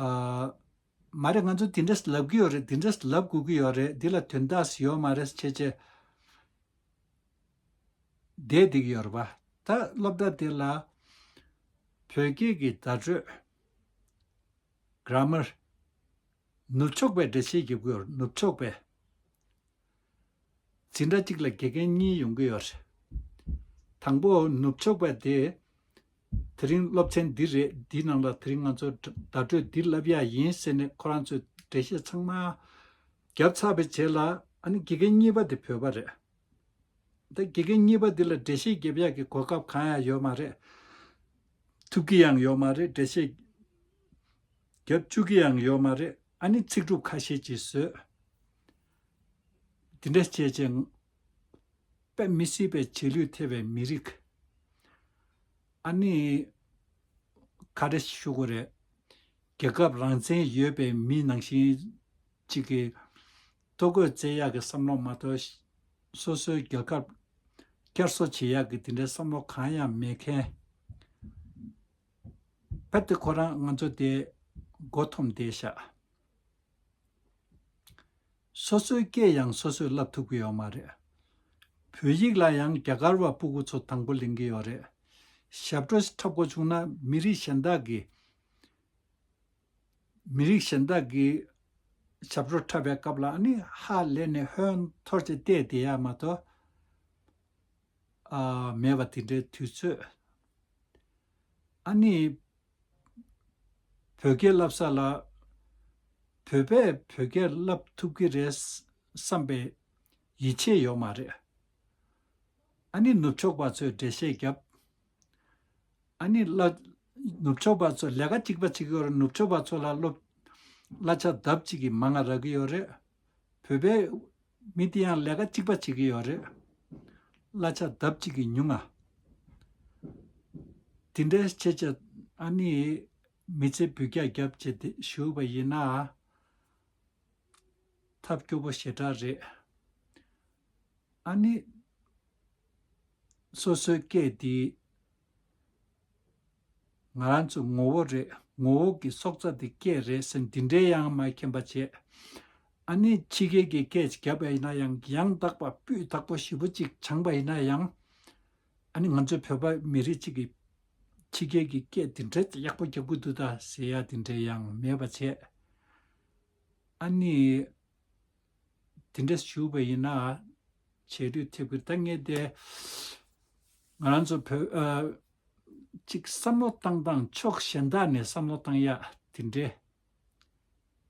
ཨ། མ་རེད། ང་ཚོ་དེ་འདྲས་ལབ་ཀྱི་ཡོད་རེད། དེ་འདྲས་ལབ་དགོས་ཀྱི་ཡོད་རེད། འདི་ལ་དོན་དག་ཡོད་མ་རེད་བྱས་བྱས་བསྡད་བསྡད་ཀྱི་ཡོད་རེད་པ། ད་སློབ་གྲྭ་དེ་ལ་བོད་སྐད་ཀྱི་བརྡ་སྤྲོད། གྷ་ར་མར། ནུབ་ཕྱོགས་པའི་འགྲེལ་བཤད་རྒྱབ་ཀྱི་ཡོད་རེད། ནུབ་ཕྱོགས་པའི། འཛིན་གྲྭ་གཅིག་ལ་དགེ་རྒན་གཉིས་ཡོང་གི་ཡོད་རེད། དང་པོ་ནུབ་ཕྱོགས་པ་དེ། དེ་རིང་སློབ་ཚན་འདི་རེད། འདིའི་ནང་ལ་དེ་རིང་ང་ཚོ་བརྡ་སྤྲོད་འདི་ལབ་ཡག་ཡིན་ཟེར་ནས་ཁོ་རང་ཚོས་འགྲེལ་བཤད་ཚང་མ་བརྒྱབ་ཚར་བའི་རྗེས་ལ། ཨ་ནི་དགེ་རྒན་གཉིས་པ་དེ་བོད་པ་རེད། ད་དགེ་རྒན་གཉིས་པ་འདི་ལ་འགྲེལ་བཤད་རྒྱབ་ཡག་གི་གོ་སྐབས་གང་ཡང་ཡོད་མ་རེད། ཐུབ་ཀྱི་ཡང་ཡོད་མ་རེད། འགྲེལ་བཤད་རྒྱབ་བཅུག་གི་ཡང་ཡོད་མ་རེད། ཨ་ནི་ཚིག་གྲུབ་ཁ་ཤས་ཅིག་བཟོས། དེ་འདྲ་བྱས་བྱས་དཔེ་མི་སྲིད་པའི་རྗེས་ལུས་ཐེབས་པའི་མི་རིགས། ཨ་ནི་ ག་རེ་ཞུ་དགོས་རེད། རྒྱལ་ཁབ་རང་བཙན་ཡོད་པའི་མི་ནང་བཞིན་གཅིག་གི་ཐོ་འགོད་བཙལ་ཡག་གི་བསམ་བློ་མ་གཏོགས། སོ་སོའི་རྒྱལ་ཁབ་བསྐྱར་གསོ་བྱེད་ཡག་གི་དེ་འདྲའི་བསམ་བློ་གང་ཡང་མེད་མཁན། རྦད་དེ་ཁོ་རང་ང་ཚོ་དེ་མགོ་འཐོམས་བསྡད་ཤག་སོ་སོའི་སྐད་ཡང་སོ་སོས་བསླབ་ཐུབ་ཀྱི་ཡོད་མ་རེད། བོད་ཡིག་ལ་ཡང་རྒྱ་གར་བ་སྤུ་གུ་ཚོ་དང་པོ་ལེན་གྱི་ཡོད་རེད། ཞབས་བྲོ་འཁྲབ་དགོས་བྱུང་ན་མི་རིགས་གཞན་དག་གི། མི་རིགས་གཞན་དག་གི་ཞབས་བྲོ་འཁྲབ་པའི་སྐབས་ལ་ཨ་ནི་ཧ་ལས་ནས་ཧོན་འཐོར་བྱས་བལྟས་བསྡད་ཡ་མ་གཏོགས། ཨ། མེད་པ་དེ་འདྲའི་དུས་ཚོད། ཨ་ནི་བོད་སྐད་བསླབ་ས་ལ་བོད་པས་བོད་སྐད་བསླབ་ཐུབ་ཀྱི་རེད་བསམ་པའི་ཡིད་ཆེས་ཡོད་མ་རེད། ཨ་ནི་ནུབ་ཕྱོགས་པ་ཚོས་འགྲེལ་བཤད་བརྒྱབ། ཨ་ནི་གླ། ནུབ་ཕྱོགས་པ་ཚོ་ལས་ཀ་གཅིག་པ་བྱེད་ཀྱི་ཡོད་རེད། ནུབ་ཕྱོགས་པ་ཚོ་ལ་སློབ། གླ་ཆ་ལྡབ་གཅིག་གིས་མང་ང་རག་གི་ཡོད་རེད། བོད་པའི་མི་དེ་ཡང་ལས་ཀ་གཅིག་པ་བྱེད་ཀྱི་ཡོད་རེད། གླ་ཆ་ལྡབ་གཅིག་གིས་ཉུང་ང་། དེ་འདྲའི་བྱས་བྱས་ཨ་ནི་མི་ཚེ་འབུད་རྒྱག་བརྒྱབ་བྱས་ཏེ་བཞུགས་པ་ཡིན་ན། ཐབས་སྐྱོ་པོ་ཞེ་དྲག་རེད། ཨ་ནི། སོ་སོའི་སྐད་འདི། ང་རང་ཚོའི་ངོ་བོ་རེད། ངོ་བོ་གི་སྲོག་རྩ་འདི་སྐད་རེད་ཟེར་འདི་འདྲའི་ཡང་མ་མཁྱེན་པ་བྱས། ཨ་ནི་ཕྱི་རྒྱལ་གྱི་སྐད་ཅིག་བརྒྱབ་པ་ཡིན་ན་ཡང་ཡང་དག་པ་སྤུས་དག་པོ་ཞེ་པོ་ཅིག་སྦྱངས་པ་ཡིན་ན་ཡང་། ཨ་ནི་ང་ཚོའི་བོད་པ་མི་རིགས་གཅིག་གིས་ཕྱི་རྒྱལ་གྱི་སྐད་འདི་འདྲའི་ཡག་པོ་རྒྱབ་ཀྱི་འདུག་ད་ཟེར་ཡ་འདི་འདྲའི་ཡང་མེད་པ་བྱས། ཨ་ནི། དེ་འདྲ་ཞུས་པ་ཡིན་ན། བྱེད་དུས་ཐེབས་ཀྱི་ད་ངས་དེ། ང་རང་ཚོ་བོད། ཨ། ཅིག་བསམ་བློ་བཏང་སྟངས་ཕྱོགས་གཞན་དག་ནས་བསམ་བློ་བཏང་ཡག་དེ་འདྲའི།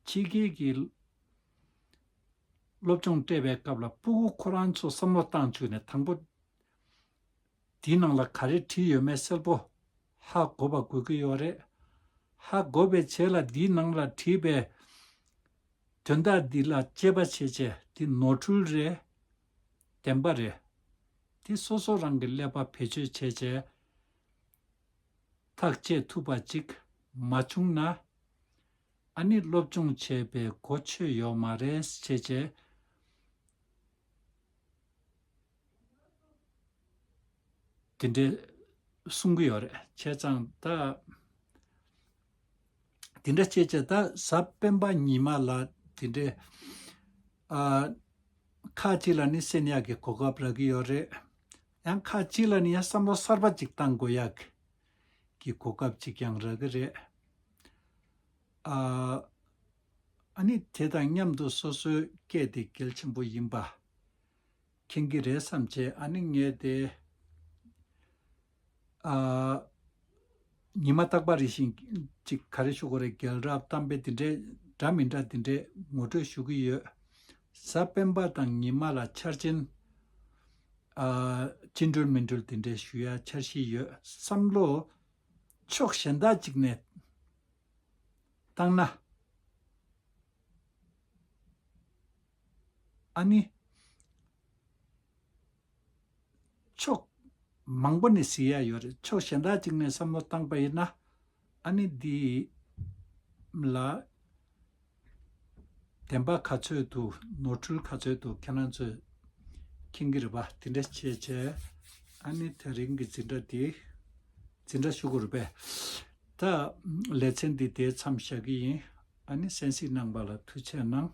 ཕྱི་རྒྱལ་གྱི་སློབ་སྦྱོང་སྤྲད་པའི་སྐབས་ལ་སྤུ་གུ་ཁོ་རང་ཚོ་བསམ་བློ་བཏང་བཅུག་ནས་དང་པོ། དེའི་ནང་ལ་ག་རེ་བྲིས་ཡོད་མེད་གསལ་པོ་ཧ་གོ་བ་དགོས་ཀྱི་ཡོད་རེད། ཧ་གོ་བའི་རྗེས་ལ་དེའི་ནང་ལ་བྲིས་པའི་དོན་དག་འདི་ལ་དཔྱད་པ་བྱས་རྗེས་དེ་ནོར་འཁྲུལ་རེད། བདེན་པ་རེད། དེ་སོ་སོ་རང་གི་ཀླད་པ་བེད་སྤྱོད་བྱས་རྗེས་ཐག་བཅད་ཐུབ་པ་ཅིག་མ་བྱུང་ན། ཨ་ནི་སློབ་སྦྱོང་བྱས་པའི་གོ་ཆོད་ཡོད་མ་རེད་བྱས་རྗེས། དེ་འདྲའི་གསུང་གི་ཡོད་རེད། བྱས་ཙང་ད། དེ་འདྲ་བྱས་བྱས་ད་གཟའ་སྤེན་པ་ཉི་མ་ལ་དེ་འདྲའི། ཨ། ཁག་ཅིག་ལ་ནི་གསན་ཡག་གི་གོ་སྐབས་རག་གི་ཡོད་རེད། ཡང་ཁག་ཅིག་ལ་ནི་ཡང་བསམ་བློ་གསར་པ་ཅིག་བཏང་དགོས་ཡག་གི་གོ་སྐབས་ཅིག་ཀྱང་རག་གི་རེད། ཨ། ཨ་ནི་དེ་དང་མཉམ་དུ་སོ་སོའི་སྐད་དེ་གལ་ཆེན་པོ་ཡིན་པ་མཁྱེན་གྱི་རེད་བསམ་བྱས། ཨ་ནི་ངས་དེ། ཨ། ཉི་མ་རྟག་པར་རེ་བཞིན་ཅིག་ག་རེ་ཞུ་དགོས་རེད། རྒྱལ་རབས་གཏམ་དཔེ་དེ་འདྲའི་འདྲ་མི་འདྲ་དེ་འདྲའི་ངོ་སྤྲོད་ཞུ་གི་ཡོད། གཟའ་སྤེན་པ་དང་ཉི་མ་ལ་འཆར་ཅན། ཨ། བཅིངས་འགྲོལ་མི་འགྲོལ་དེ་འདྲའི་ཞུ་ཡ་འཆར་གཞི་ཡོད། བསམ་བློ་ཕྱོགས་གཞན་དག་ཅིག་ནས་བཏང་ན། ཨ་ནི། ཕྱོགས་མང་པོ་ནས་གཟིགས་ཡ་ཡོད་རེད། ཕྱོགས་གཞན་དག་ཅིག་ནས་བསམ་བློ་བཏང་པ་ཡིན་ན། ཨ་ནི་འདི་ལ་བདེན་པ་ག་ཚོད་འདུག་ནོར་འཁྲུལ་ག་ཚོད་འདུག་ཁྱེད་རང་ཚོས་མཁྱེན་གྱི་རེད་པ། དེ་འདྲ་བྱས་བྱས། ཨ་ནི་དེ་རིང་གི་འཛིན་གྲྭ་འདི་འཛིན་གྲྭ་ཞུ་དགོས་རེད་པས། ད་ལེ་ཚན་འདི་དེའི་མཚམས་བཞག་གི་ཡིན། ཨ་ནི་གསན་གཟིགས་གནང་བ་ལ་ཐུགས་རྗེ་གནང་།